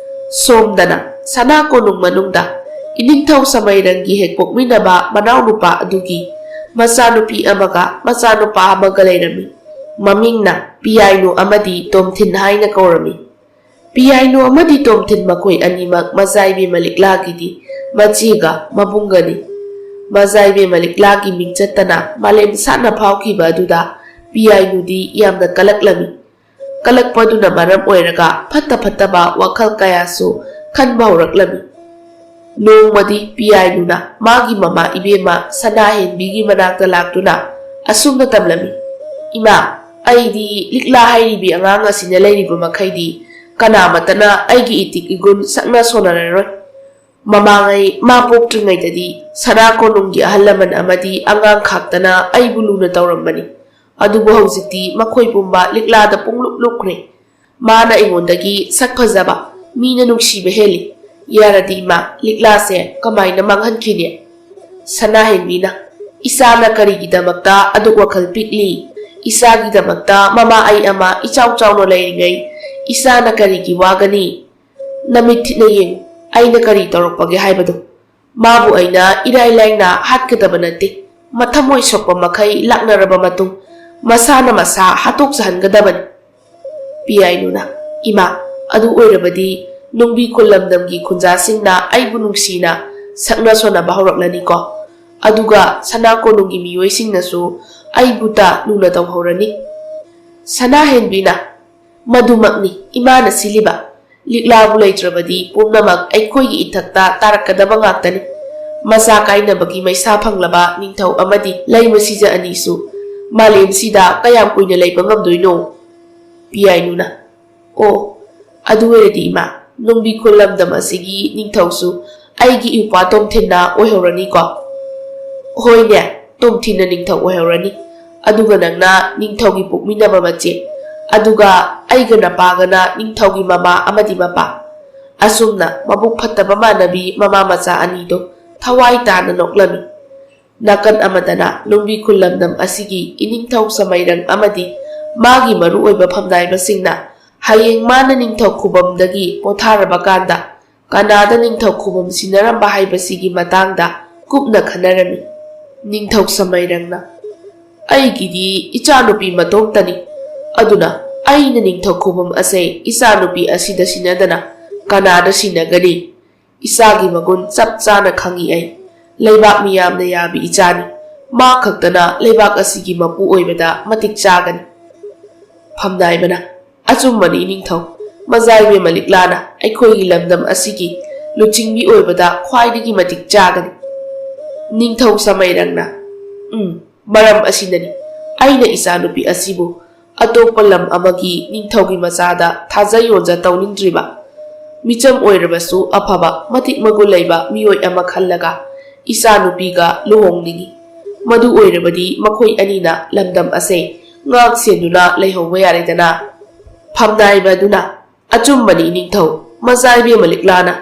ꯁꯣꯝꯗꯅ ꯁꯅꯥ ꯀꯣꯅꯨꯡ ꯃꯅꯨꯡꯗ ꯏꯅꯤꯡꯊꯧ ꯁꯃꯥꯏꯔꯪꯒꯤ ꯍꯦꯛ ꯄꯣꯛꯃꯤꯟꯅꯕ ꯃꯅꯥꯎꯅꯨꯄꯥ ꯑꯗꯨꯒꯤ ꯃꯆꯥꯅꯨꯄꯤ ꯑꯃꯒ ꯃꯆꯥꯅꯨꯄꯥ ꯑꯃꯒ ꯂꯩꯔꯝꯃꯤ꯫ ꯃꯃꯤꯡꯅ ꯄꯤꯌꯥꯏꯅꯨ ꯑꯃꯗꯤ ꯇꯣꯝꯊꯤꯟ ꯍꯥꯏꯅ ꯀꯧꯔꯝꯃꯤ꯫ ꯄꯤꯌꯥꯏꯅꯨ ꯑꯃꯗꯤ ꯇꯣꯝꯊꯤꯟ ꯃꯈꯣꯏ ꯑꯅꯤꯃꯛ ꯃꯖꯥꯏꯕꯤ ꯃꯂꯤꯛꯂꯥꯒꯤꯗꯤ ꯃꯆꯦꯒ ꯃꯕꯨꯡꯒꯅꯤ꯫ ꯃꯖꯥꯏꯕꯤ ꯃꯂꯤꯛꯂꯥꯒꯤ ꯃꯤꯡ ꯆꯠꯇꯅ ꯃꯥꯂꯦꯝ ꯁꯥꯠꯅ ꯐꯥꯎꯈꯤꯕ ꯑꯗꯨꯗ ꯄꯤꯌꯥꯏꯅꯨꯗꯤ ꯌꯥꯝꯅ ꯀꯂꯛꯂꯝꯃꯤ꯫ ꯀꯂꯛꯄꯗꯨꯅ ꯃꯔꯝ ꯑꯣꯏꯔꯒ ꯐꯠꯇ ꯐꯠꯇꯕ ꯋꯥꯈꯜ ꯀꯌꯥꯁꯨ ꯈꯟꯕ ꯍꯧꯔꯛꯂꯝꯃꯤ꯫ ꯅꯣꯡꯃꯗꯤ ꯄꯤꯌꯥꯏꯅꯨꯅ ꯃꯥꯒꯤ ꯃꯃꯥ ꯏꯕꯦꯝꯃ ꯁꯅꯥꯍꯦꯟꯕꯤꯒꯤ ꯃꯅꯥꯛꯇ ꯂꯥꯛꯇꯨꯅ ꯑꯁꯨꯝꯅ ꯇꯝꯂꯝꯃꯤ, "ꯏꯃꯥ, ꯑꯩꯗꯤ ꯂꯤꯛꯂꯥ ꯍꯥꯏꯔꯤꯕꯤ ꯑꯉꯥꯡ ꯑꯁꯤꯅ ꯂꯩꯔꯤꯕ ꯃꯈꯩꯗꯤ ꯀꯅꯥꯃꯠꯇꯅ ꯑꯩꯒꯤ ꯏꯇꯤꯛ ꯏꯒꯨꯟ ꯁꯛꯅ ꯁꯣꯟꯅꯔꯔꯣꯏ꯫ ꯃꯃꯥꯡꯉꯩ ꯃꯥ ꯄꯣꯛꯇ꯭ꯔꯤꯉꯩꯗꯗꯤ ꯁꯅꯥ ꯀꯣꯅꯨꯡꯒꯤ ꯑꯍꯜ ꯂꯃꯟ ꯑꯃꯗꯤ ꯑꯉꯥꯡ ꯈꯥꯛꯇꯅ ꯑꯩꯕꯨ ꯂꯨꯅ ꯇꯧꯔꯝꯕꯅꯤ꯫ ꯑꯗꯨꯕꯨ ꯍꯧꯖꯤꯛꯇꯤ ꯃꯈꯣꯏ ꯄꯨꯝꯕ ꯂꯤꯛꯂꯥꯗ ꯄꯨꯡꯂꯨꯞ ꯂꯨꯞꯈ꯭ꯔꯦ꯫ ꯃꯥꯅ ꯑꯩꯉꯣꯟꯗꯒꯤ ꯁꯛ ꯐꯖꯕ, ꯃꯤꯅ ꯅꯨꯡꯁꯤꯕ ꯍꯦꯜꯂꯤ꯫ ꯌꯥꯔꯗꯤ ꯏꯃꯥ, ꯂꯤꯛꯂꯥꯁꯦ ꯀꯃꯥꯏꯅ ꯃꯥꯡꯍꯟꯈꯤꯅꯤ?" ꯁꯅꯥꯍꯦꯟꯕꯤꯅ, "ꯏꯆꯥꯅ ꯀꯔꯤꯒꯤꯗꯃꯛꯇ ꯑꯗꯨꯛ ꯋꯥꯈꯜ ꯄꯤꯛꯂꯤ? ꯏꯆꯥꯒꯤꯗꯃꯛꯇ ꯃꯃꯥ ꯑꯩ ꯑꯃ ꯏꯆꯥꯎ ꯆꯥꯎꯅ ꯂꯩꯔꯤꯉꯩ ꯏꯆꯥꯅ ꯀꯔꯤꯒꯤ ꯋꯥꯒꯅꯤ? ꯅꯃꯤꯠ ꯊꯤꯠꯅ ꯌꯦꯡꯉꯨ, ꯑꯩꯅ ꯀꯔꯤ ꯇꯧꯔꯛꯄꯒꯦ ꯍꯥꯏꯕꯗꯨ꯫ ꯃꯥꯕꯨ ꯑꯩꯅ ꯏꯔꯥꯏ ꯂꯥꯏꯅ ꯍꯥꯠꯀꯗꯕ ꯅꯠꯇꯦ꯫ ꯃꯊꯃꯣꯏ ꯁꯣꯛꯄ ꯃꯈꯩ ꯂꯥꯛꯅꯔꯕ ꯃꯇꯨꯡ ꯃꯁꯥꯅ ꯃꯁꯥ ꯍꯥꯠꯇꯣꯛꯆꯍꯟꯒꯗꯕꯅꯤ꯫" ꯄꯤꯌꯥꯏꯅꯨꯅ, "ꯏꯃꯥ, ꯑꯗꯨ ꯑꯣꯏꯔꯕꯗꯤ ꯅꯨꯡꯕꯤ ꯈꯨꯜ ꯂꯝꯗꯝꯒꯤ ꯈꯨꯟꯖꯥꯁꯤꯡꯅ ꯑꯩꯕꯨ ꯅꯨꯡꯁꯤꯅ ꯁꯛꯅ ꯁꯣꯟꯅꯕ ꯍꯧꯔꯛꯂꯅꯤꯀꯣ꯫ ꯑꯗꯨꯒ ꯁꯅꯥ ꯀꯣꯅꯨꯡꯒꯤ ꯃꯤꯑꯣꯏꯁꯤꯡꯅꯁꯨ ꯑꯩꯕꯨꯇ ꯂꯨꯅ ꯇꯧꯍꯧꯔꯅꯤ꯫" ꯁꯅꯥꯍꯦꯟꯕꯤꯅ, "ꯃꯗꯨꯃꯛꯅꯤ ꯏꯃꯥꯅ ꯁꯤꯜꯂꯤꯕ꯫ ꯂꯤꯛꯂꯥꯕꯨ ꯂꯩꯇ꯭ꯔꯕꯗꯤ ꯄꯨꯝꯅꯃꯛ ꯑꯩꯈꯣꯏꯒꯤ ꯏꯊꯛꯇ ꯇꯥꯔꯛꯀꯗꯕ ꯉꯥꯛꯇꯅꯤ꯫ ꯃꯆꯥ ꯀꯥꯏꯅꯕꯒꯤ ꯃꯩꯁꯥ ꯐꯪꯂꯕ ꯅꯤꯡꯊꯧ ꯑꯃꯗꯤ ꯂꯩꯃ ꯁꯤꯖ ꯑꯅꯤꯁꯨ ꯃꯥꯂꯦꯝꯁꯤꯗ ꯀꯌꯥꯝ ꯀꯨꯏꯅ ꯂꯩꯕ ꯉꯝꯗꯣꯏꯅꯣ?" ꯄꯤꯌꯥꯏꯅꯨꯅ, "ꯑꯣ, ꯑꯗꯨ ꯑꯣꯏꯔꯗꯤ ꯏꯃꯥ, ꯅꯨꯡꯕꯤ ꯈꯨꯜ ꯂꯝꯗꯝ ꯑꯁꯤꯒꯤ ꯅꯤꯡꯊꯧꯁꯨ ꯑꯩꯒꯤ ꯏꯎꯄ꯭ꯋꯥ ꯇꯣꯝꯊꯤꯟꯅ ꯑꯣꯏꯍꯧꯔꯅꯤꯀꯣ?" "ꯍꯣꯏꯅꯦ, ꯇꯣꯝꯊꯤꯟꯅ ꯅꯤꯡꯊꯧ ꯑꯣꯏꯍꯧꯔꯅꯤ꯫ ꯑꯗꯨꯒ ꯅꯪꯅ ꯅꯤꯡꯊꯧꯒꯤ ꯄꯣꯛꯃꯤꯟꯅꯕ ꯃꯆꯦ, ꯑꯗꯨꯒ ꯑꯩꯒ ꯅꯄꯥꯒꯅ ꯅꯤꯡꯊꯧꯒꯤ ꯃꯃꯥ ꯑꯃꯗꯤ ꯃꯄꯥ꯫" ꯑꯁꯨꯝꯅ ꯃꯕꯨꯛ ꯐꯠꯇꯕ ꯃꯥꯟꯅꯕꯤ ꯃꯃꯥ ꯃꯆꯥ ꯑꯅꯤꯗꯣ ꯊꯋꯥꯏ ꯇꯥꯅ ꯅꯣꯛꯂꯝꯃꯤ꯫ ꯅꯥꯀꯟ ꯑꯃꯗꯅ ꯅꯨꯡꯕꯤ ꯈꯨꯜ ꯂꯝꯗꯝ ꯑꯁꯤꯒꯤ ꯏꯅꯤꯡꯊꯧ ꯁꯃꯩꯔꯪ ꯑꯃꯗꯤ ꯃꯥꯒꯤ ꯃꯔꯨꯑꯣꯏꯕ ꯐꯝꯅꯥꯏꯕꯁꯤꯡꯅ ꯍꯌꯦꯡ ꯃꯥꯅ ꯅꯤꯡꯊꯧ ꯈꯨꯕꯝꯗꯒꯤ ꯄꯣꯊꯥꯔꯕ ꯀꯥꯟꯗ ꯀꯅꯥꯗ ꯅꯤꯡꯊꯧ ꯈꯨꯕꯝ ꯁꯤꯟꯅꯔꯝꯕ ꯍꯥꯏꯕꯁꯤꯒꯤ ꯃꯇꯥꯡꯗ ꯀꯨꯞꯅ ꯈꯟꯅꯔꯝꯃꯤ꯫ ꯅꯤꯡꯊꯧ ꯁꯃꯩꯔꯪꯅ, "ꯑꯩꯒꯤꯗꯤ ꯏꯆꯥꯅꯨꯄꯤ ꯃꯇꯣꯝꯇꯅꯤ, ꯑꯗꯨꯅ ꯑꯩꯅ ꯅꯤꯡꯊꯧ ꯈꯨꯕꯝ ꯑꯁꯦ ꯏꯆꯥꯅꯨꯄꯤ ꯑꯁꯤꯗ ꯁꯤꯟꯅꯗꯅ ꯀꯅꯥꯗ ꯁꯤꯟꯅꯒꯅꯤ? ꯏꯆꯥꯒꯤ ꯃꯒꯨꯟ ꯆꯞ ꯆꯥꯅ ꯈꯪꯏ ꯑꯩ꯫ ꯂꯩꯕꯥꯛ ꯃꯤꯌꯥꯝꯅ ꯌꯥꯕꯤ ꯏꯆꯥꯅꯤ꯫ ꯃꯥ ꯈꯛꯇꯅ ꯂꯩꯕꯥꯛ ꯑꯁꯤꯒꯤ ꯃꯄꯨ ꯑꯣꯏꯕꯗ ꯃꯇꯤꯛ ꯆꯥꯒꯅꯤ꯫ ꯐꯝꯅꯥꯏꯕꯅ, ꯑꯆꯨꯝꯕꯅꯤ ꯏꯅꯤꯡꯊꯧ꯫ ꯃꯖꯥꯏꯕꯦꯝꯃ ꯂꯤꯛꯂꯥꯅ ꯑꯩꯈꯣꯏꯒꯤ ꯂꯝꯗꯝ ꯑꯁꯤꯒꯤ ꯂꯨꯆꯤꯡꯕꯤ ꯑꯣꯏꯕꯗ ꯈ꯭ꯋꯥꯏꯗꯒꯤ ꯃꯇꯤꯛ ꯆꯥꯒꯅꯤ꯫ ꯅꯤꯡꯊꯧ ꯁꯃꯩꯔꯪꯅ, ꯎꯝ, ꯃꯔꯝ ꯑꯁꯤꯅꯅꯤ ꯑꯩꯅ ꯏꯆꯥꯅꯨꯄꯤ ꯑꯁꯤꯕꯨ ꯑꯇꯣꯞꯄ ꯂꯝ ꯑꯃꯒꯤ ꯅꯤꯡꯊꯧꯒꯤ ꯃꯆꯥꯗ ꯊꯥꯖ ꯌꯣꯟꯖ ꯇꯧꯅꯤꯡꯗ꯭ꯔꯤꯕ꯫ ꯃꯤꯆꯝ ꯑꯣꯏꯔꯕꯁꯨ ꯑꯐꯕ, ꯃꯇꯤꯛ ꯃꯒꯨꯟ ꯂꯩꯕ ꯃꯤꯑꯣꯏ ꯑꯃ ꯈꯜꯂꯒ ꯏꯆꯥꯅꯨꯄꯤꯒ ꯂꯨꯍꯣꯡꯅꯤꯡꯏ꯫ ꯃꯗꯨ ꯑꯣꯏꯔꯕꯗꯤ ꯃꯈꯣꯏ ꯑꯅꯤꯅ ꯂꯝꯗꯝ ꯑꯁꯦ ꯉꯥꯛ ꯁꯦꯟꯗꯨꯅ ꯂꯩꯍꯧꯕ ꯌꯥꯔꯦꯗꯅ꯫ ꯐꯝꯅꯥꯏꯕ ꯑꯗꯨꯅ, ꯑꯆꯨꯝꯕꯅꯤ ꯏꯅꯤꯡꯊꯧ꯫ ꯃꯆꯥ ꯏꯕꯦꯝꯃ ꯂꯤꯛꯂꯥꯅ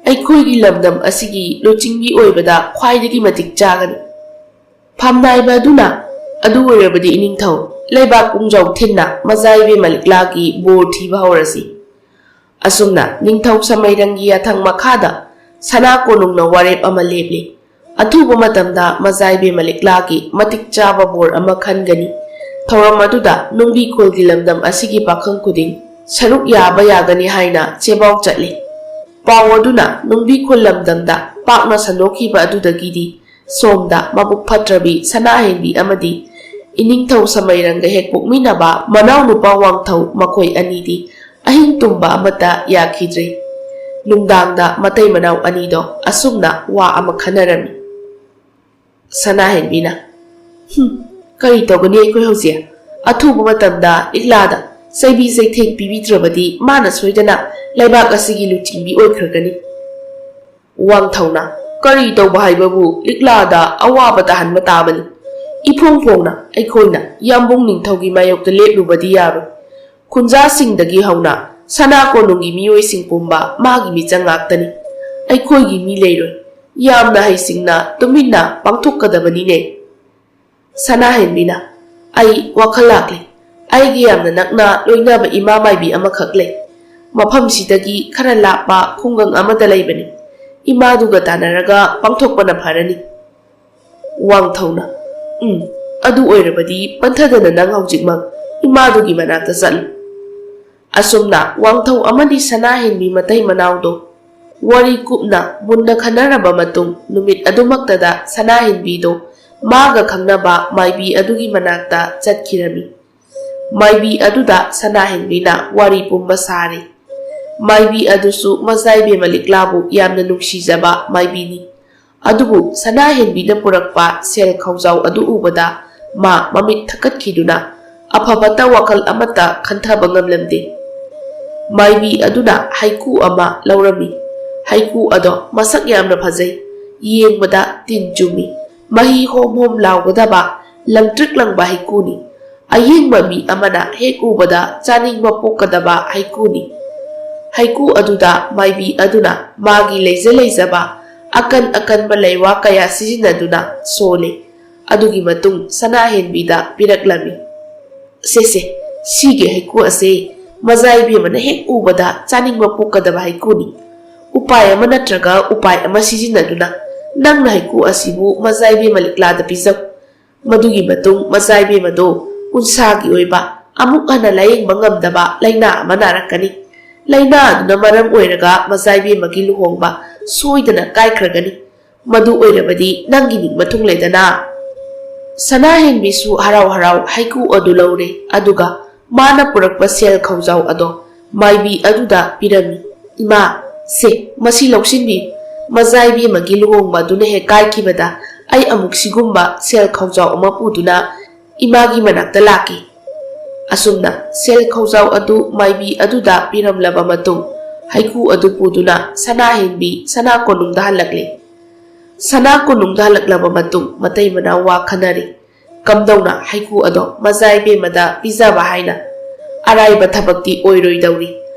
ꯑꯩꯈꯣꯏꯒꯤ ꯂꯝꯗꯝ ꯑꯁꯤꯒꯤ ꯂꯨꯆꯤꯡꯕꯤ ꯑꯣꯏꯕꯗ ꯈ꯭ꯋꯥꯏꯗꯒꯤ ꯃꯇꯤꯛ ꯆꯥꯒꯅꯤ꯫ ꯐꯝꯅꯥꯏꯕ ꯑꯗꯨꯅ, ꯑꯗꯨ ꯑꯣꯏꯔꯕꯗꯤ ꯏꯅꯤꯡꯊꯧ, ꯂꯩꯕꯥꯛ ꯄꯨꯡꯖꯥꯎ ꯊꯤꯟꯅ ꯃꯆꯥ ꯏꯕꯦꯝꯃ ꯂꯤꯛꯂꯥꯒꯤ ꯕꯣꯔ ꯊꯤꯕ ꯍꯧꯔꯁꯤ꯫ ꯑꯁꯨꯝꯅ ꯅꯤꯡꯊꯧ ꯁꯃꯩꯔꯪꯒꯤ ꯌꯥꯊꯪ ꯃꯈꯥꯗ ꯁꯅꯥ ꯀꯣꯅꯨꯡꯅ ꯋꯥꯔꯦꯞ ꯑꯃ ꯂꯦꯞꯂꯤ꯫ ꯑꯊꯨꯕ ꯃꯇꯝꯗ ꯃꯆꯥ ꯏꯕꯦꯝꯃ ꯂꯤꯛꯂꯥꯒꯤ ꯃꯇꯤꯛ ꯆꯥꯕ ꯕꯣꯔ ꯑꯃ ꯈꯟꯒꯅꯤ꯫ ꯊꯧꯔꯝ ꯑꯗꯨꯗ ꯅꯨꯡꯕꯤ ꯈꯨꯜꯒꯤ ꯂꯝꯗꯝ ꯑꯁꯤꯒꯤ ꯄꯥꯈꯪ ꯈꯨꯗꯤꯡ ꯁꯔꯨꯛ ꯌꯥꯕ ꯌꯥꯒꯅꯤ ꯍꯥꯏꯅ ꯆꯦꯕꯥꯎ ꯆꯠꯂꯤ꯫ ꯄꯥꯎ ꯑꯗꯨꯅ ꯅꯨꯡꯕꯤ ꯈꯨꯜ ꯂꯝꯗꯝꯗ ꯄꯥꯛꯅ ꯁꯟꯗꯣꯛꯈꯤꯕ ꯑꯗꯨꯗꯒꯤꯗꯤ ꯁꯣꯝꯗ ꯃꯕꯨꯛ ꯐꯠꯇ꯭ꯔꯕꯤ ꯁꯅꯥꯍꯦꯟꯕꯤ ꯑꯃꯗꯤ ꯏꯅꯤꯡꯊꯧ ꯁꯃꯩꯔꯪꯒ ꯍꯦꯛ ꯄꯣꯛꯃꯤꯟꯅꯕ ꯃꯅꯥꯎꯅꯨꯄꯥ ꯋꯥꯡꯊꯧ ꯃꯈꯣꯏ ꯑꯅꯤꯗꯤ ꯑꯍꯤꯡ ꯇꯨꯝꯕ ꯑꯃꯠꯇ ꯌꯥꯈꯤꯗ꯭ꯔꯦ꯫ ꯅꯨꯡꯗꯥꯡꯗ ꯃꯇꯩ ꯃꯅꯥꯎ ꯑꯅꯤꯗꯣ ꯑꯁꯨꯝꯅ ꯋꯥ ꯑꯃ ꯈꯟꯅꯔꯝꯃꯤ꯫ ꯁꯅꯥꯍꯦꯟꯕꯤꯅ, "ꯍꯨꯝ, ꯀꯔꯤ ꯇꯧꯒꯅꯤ ꯑꯩꯈꯣꯏ ꯍꯧꯖꯤꯛ? ꯑꯊꯨꯕ ꯃꯇꯝꯗ ꯂꯤꯛꯂꯥꯗ ꯆꯩꯕꯤ ꯆꯩꯊꯦꯡ ꯄꯤꯕꯤꯗ꯭ꯔꯕꯗꯤ ꯃꯥꯅ ꯁꯣꯏꯗꯅ ꯂꯩꯕꯥꯛ ꯑꯁꯤꯒꯤ ꯂꯨꯆꯤꯡꯕꯤ ꯑꯣꯏꯈ꯭ꯔꯒꯅꯤ꯫" ꯋꯥꯡꯊꯧꯅ, "ꯀꯔꯤ ꯇꯧꯕ ꯍꯥꯏꯕꯕꯨ ꯂꯤꯛꯂꯥꯗ ꯑꯋꯥꯕ ꯇꯥꯍꯟꯕ ꯇꯥꯕꯅꯤ꯫ ꯏꯐꯣꯡ ꯐꯣꯡꯅ ꯑꯩꯈꯣꯏꯅ ꯌꯥꯝꯕꯨꯡ ꯅꯤꯡꯊꯧꯒꯤ ꯃꯥꯌꯣꯛꯇ ꯂꯦꯞꯂꯨꯕꯗꯤ ꯌꯥꯔꯣꯏ꯫ ꯈꯨꯟꯖꯥꯁꯤꯡꯗꯒꯤ ꯍꯧꯅ ꯁꯅꯥ ꯀꯣꯅꯨꯡꯒꯤ ꯃꯤꯑꯣꯏꯁꯤꯡ ꯄꯨꯝꯕ ꯃꯥꯒꯤ ꯃꯤꯆꯪ ꯉꯥꯛꯇꯅꯤ꯫ ꯑꯩꯈꯣꯏꯒꯤ ꯃꯤ ꯂꯩꯔꯣꯏ꯫ ꯌꯥꯝꯅ ꯍꯩꯁꯤꯡꯅ ꯇꯨꯃꯤꯟꯅ ꯄꯥꯡꯊꯣꯛꯀꯗꯕꯅꯤꯅꯦ꯫" ꯁꯅꯥꯍꯦꯟꯕꯤꯅ, "ꯑꯩ ꯋꯥꯈꯜ ꯂꯥꯛꯂꯦ꯫ ꯑꯩꯒꯤ ꯌꯥꯝꯅ ꯅꯛꯅ ꯂꯣꯏꯅꯕ ꯏꯃꯥ ꯃꯥꯏꯕꯤ ꯑꯃꯈꯛ ꯂꯩ꯫ ꯃꯐꯝꯁꯤꯗꯒꯤ ꯈꯔ ꯂꯥꯞꯄ ꯈꯨꯡꯒꯪ ꯑꯃꯗ ꯂꯩꯕꯅꯤ꯫ ꯏꯃꯥꯗꯨꯒ ꯇꯥꯟꯅꯔꯒ ꯄꯥꯡꯊꯣꯛꯄꯅ ꯐꯔꯅꯤ꯫" ꯋꯥꯡꯊꯧꯅ, "ꯎꯝ, ꯑꯗꯨ ꯑꯣꯏꯔꯕꯗꯤ ꯄꯟꯊꯗꯅ ꯅꯪ ꯍꯧꯖꯤꯛꯃꯛ ꯏꯃꯥꯗꯨꯒꯤ ꯃꯅꯥꯛꯇ ꯆꯠꯂꯨ꯫ ꯑꯁꯨꯝꯅ ꯋꯥꯡꯊꯧ ꯑꯃꯗꯤ ꯁꯅꯥꯍꯦꯟꯕꯤ ꯃꯇꯩ ꯃꯅꯥꯎꯗꯣ ꯋꯥꯔꯤ ꯀꯨꯞꯅ ꯃꯨꯟꯅ ꯈꯟꯅꯔꯕ ꯃꯇꯨꯡ, ꯅꯨꯃꯤꯠ ꯑꯗꯨꯃꯛꯇꯗ ꯁꯅꯥꯍꯦꯟꯕꯤꯗꯣ ꯃꯥꯒ ꯈꯪꯅꯕ ꯃꯥꯏꯕꯤ ꯑꯗꯨꯒꯤ ꯃꯅꯥꯛꯇ ꯆꯠꯈꯤꯔꯝꯃꯤ꯫ ꯃꯥꯏꯕꯤ ꯑꯗꯨꯗ ꯁꯅꯥꯍꯦꯟꯕꯤꯅ ꯋꯥꯔꯤ ꯄꯨꯝꯕ ꯁꯥꯔꯤ꯫ ꯃꯥꯏꯕꯤ ꯑꯗꯨꯁꯨ ꯃꯖꯥꯏꯕꯦꯝꯃ ꯂꯤꯛꯂꯥꯕꯨ ꯌꯥꯝꯅ ꯅꯨꯡꯁꯤꯖꯕ ꯃꯥꯏꯕꯤꯅꯤ꯫ ꯑꯗꯨꯕꯨ ꯁꯅꯥꯍꯦꯟꯕꯤꯅ ꯄꯨꯔꯛꯄ ꯁꯦꯜ ꯈꯧꯖꯥꯎ ꯑꯗꯨ ꯎꯕꯗ ꯃꯥ ꯃꯃꯤꯠ ꯊꯛꯀꯠꯈꯤꯗꯨꯅ ꯑꯐꯕꯇ ꯋꯥꯈꯜ ꯑꯃꯠꯇ ꯈꯟꯊꯕ ꯉꯝꯂꯝꯗꯦ꯫ ꯃꯥꯏꯕꯤ ꯑꯗꯨꯅ ꯍꯩꯀꯨ ꯑꯃ ꯂꯧꯔꯝꯃꯤ꯫ ꯍꯩꯀꯨ ꯑꯗꯣ ꯃꯁꯛ ꯌꯥꯝꯅ ꯐꯖꯩ꯫ ꯌꯦꯡꯕꯗ ꯇꯤꯟ ꯆꯨꯝꯃꯤ꯫ ꯃꯍꯤ ꯍꯣꯝ ꯍꯣꯝ ꯂꯥꯎꯒꯗꯕ, ꯂꯪꯇ꯭ꯔꯤꯛ ꯂꯪꯕ ꯍꯩꯀꯨꯅꯤ꯫ ꯑꯌꯦꯡꯕ ꯃꯤ ꯑꯃꯅ ꯍꯦꯛ ꯎꯕꯗ ꯆꯥꯅꯤꯡꯕ ꯄꯣꯛꯀꯗꯕ ꯍꯩꯀꯨꯅꯤ꯫ ꯍꯩꯀꯨ ꯑꯗꯨꯗ ꯃꯥꯏꯕꯤ ꯑꯗꯨꯅ ꯃꯥꯒꯤ ꯂꯩꯖ ꯂꯩꯖꯕ ꯑꯀꯟ ꯑꯀꯟꯕ ꯂꯩꯋꯥ ꯀꯌꯥ ꯁꯤꯖꯤꯟꯅꯗꯨꯅ ꯁꯣꯜꯂꯤ꯫ ꯑꯗꯨꯒꯤ ꯃꯇꯨꯡ ꯁꯅꯥꯍꯦꯟꯕꯤꯗ ꯄꯤꯔꯛꯂꯝꯃꯤ꯫ "ꯁꯦ ꯁꯦ, ꯁꯤꯒꯤ ꯍꯩꯀꯨ ꯑꯁꯦ ꯃꯖꯥꯏꯕꯦꯝꯃꯅ ꯍꯦꯛ ꯎꯕꯗ ꯆꯥꯅꯤꯡꯕ ꯄꯣꯛꯀꯗꯕ ꯍꯩꯀꯨꯅꯤ꯫ ꯎꯄꯥꯏ ꯑꯃ ꯅꯠꯇ꯭ꯔꯒ ꯎꯄꯥꯏ ꯑꯃ ꯁꯤꯖꯤꯟꯅꯗꯨꯅ ꯅꯪꯅ ꯍꯩꯀꯨ ꯑꯁꯤꯕꯨ ꯃꯖꯥꯏꯕꯦꯝꯃ ꯂꯤꯛꯂꯥꯗ ꯄꯤꯖꯧ꯫ ꯃꯗꯨꯒꯤ ꯃꯇꯨꯡ ꯃꯖꯥꯏꯕꯦꯝꯃꯗꯣ ꯎꯟꯁꯥꯒꯤ ꯑꯣꯏꯕ, ꯑꯃꯨꯛ ꯍꯟꯅ ꯂꯥꯌꯦꯡꯕ ꯉꯝꯗꯕ ꯂꯥꯏꯅꯥ ꯑꯃ ꯅꯥꯔꯛꯀꯅꯤ꯫ ꯂꯥꯏꯅꯥ ꯑꯗꯨꯅ ꯃꯔꯝ ꯑꯣꯏꯔꯒ ꯃꯖꯥꯏꯕꯦꯝꯃꯒꯤ ꯂꯨꯍꯣꯡꯕ ꯁꯣꯏꯗꯅ ꯀꯥꯏꯈ꯭ꯔꯒꯅꯤ꯫ ꯃꯗꯨ ꯑꯣꯏꯔꯕꯗꯤ ꯅꯪꯒꯤ ꯅꯤꯡꯕ ꯊꯨꯡꯂꯦꯗꯅ?" ꯁꯅꯥꯍꯦꯟꯕꯤꯁꯨ ꯍꯔꯥꯎ ꯍꯔꯥꯎ ꯍꯩꯀꯨ ꯑꯗꯨ ꯂꯧꯔꯦ, ꯑꯗꯨꯒ ꯃꯥꯅ ꯄꯨꯔꯛꯄ ꯁꯦꯜ ꯈꯧꯖꯥꯎ ꯑꯗꯣ ꯃꯥꯏꯕꯤ ꯑꯗꯨꯗ ꯄꯤꯔꯝꯃꯤ꯫ "ꯏꯃꯥ, ꯁꯦ, ꯃꯁꯤ ꯂꯧꯁꯤꯟꯕꯤꯌꯨ꯫ ꯃꯖꯥꯏꯕꯦꯝꯃꯒꯤ ꯂꯨꯍꯣꯡꯕ ꯑꯗꯨꯅ ꯍꯦꯛ ꯀꯥꯏꯈꯤꯕꯗ ꯑꯩ ꯑꯃꯨꯛ ꯁꯤꯒꯨꯝꯕ ꯁꯦꯜ ꯈꯧꯖꯥꯎ ꯑꯃ ꯄꯨꯗꯨꯅ ꯏꯃꯥꯒꯤ ꯃꯅꯥꯛꯇ ꯂꯥꯛꯀꯦ꯫" ꯑꯁꯨꯝꯅ ꯁꯦꯜ ꯈꯧꯖꯥꯎ ꯑꯗꯨ ꯃꯥꯏꯕꯤ ꯑꯗꯨꯗ ꯄꯤꯔꯝꯂꯕ ꯃꯇꯨꯡ, ꯍꯩꯀꯨ ꯑꯗꯨ ꯄꯨꯗꯨꯅ ꯁꯅꯥꯍꯦꯟꯕꯤ ꯁꯅꯥ ꯀꯣꯅꯨꯡꯗ ꯍꯜꯂꯛꯂꯦ꯫ ꯁꯅꯥ ꯀꯣꯅꯨꯡꯗ ꯍꯜꯂꯛꯂꯕ ꯃꯇꯨꯡ, ꯃꯇꯩ ꯃꯅꯥꯎ ꯋꯥ ꯈꯟꯅꯔꯤ꯫ ꯀꯝꯗꯧꯅ ꯍꯩꯀꯨ ꯑꯗꯣ ꯃꯖꯥꯏꯕꯦꯝꯃꯗ ꯄꯤꯖꯕ ꯍꯥꯏꯅ? ꯑꯔꯥꯏꯕ ꯊꯕꯛꯇꯤ ꯑꯣꯏꯔꯣꯏꯗꯧꯔꯤ꯫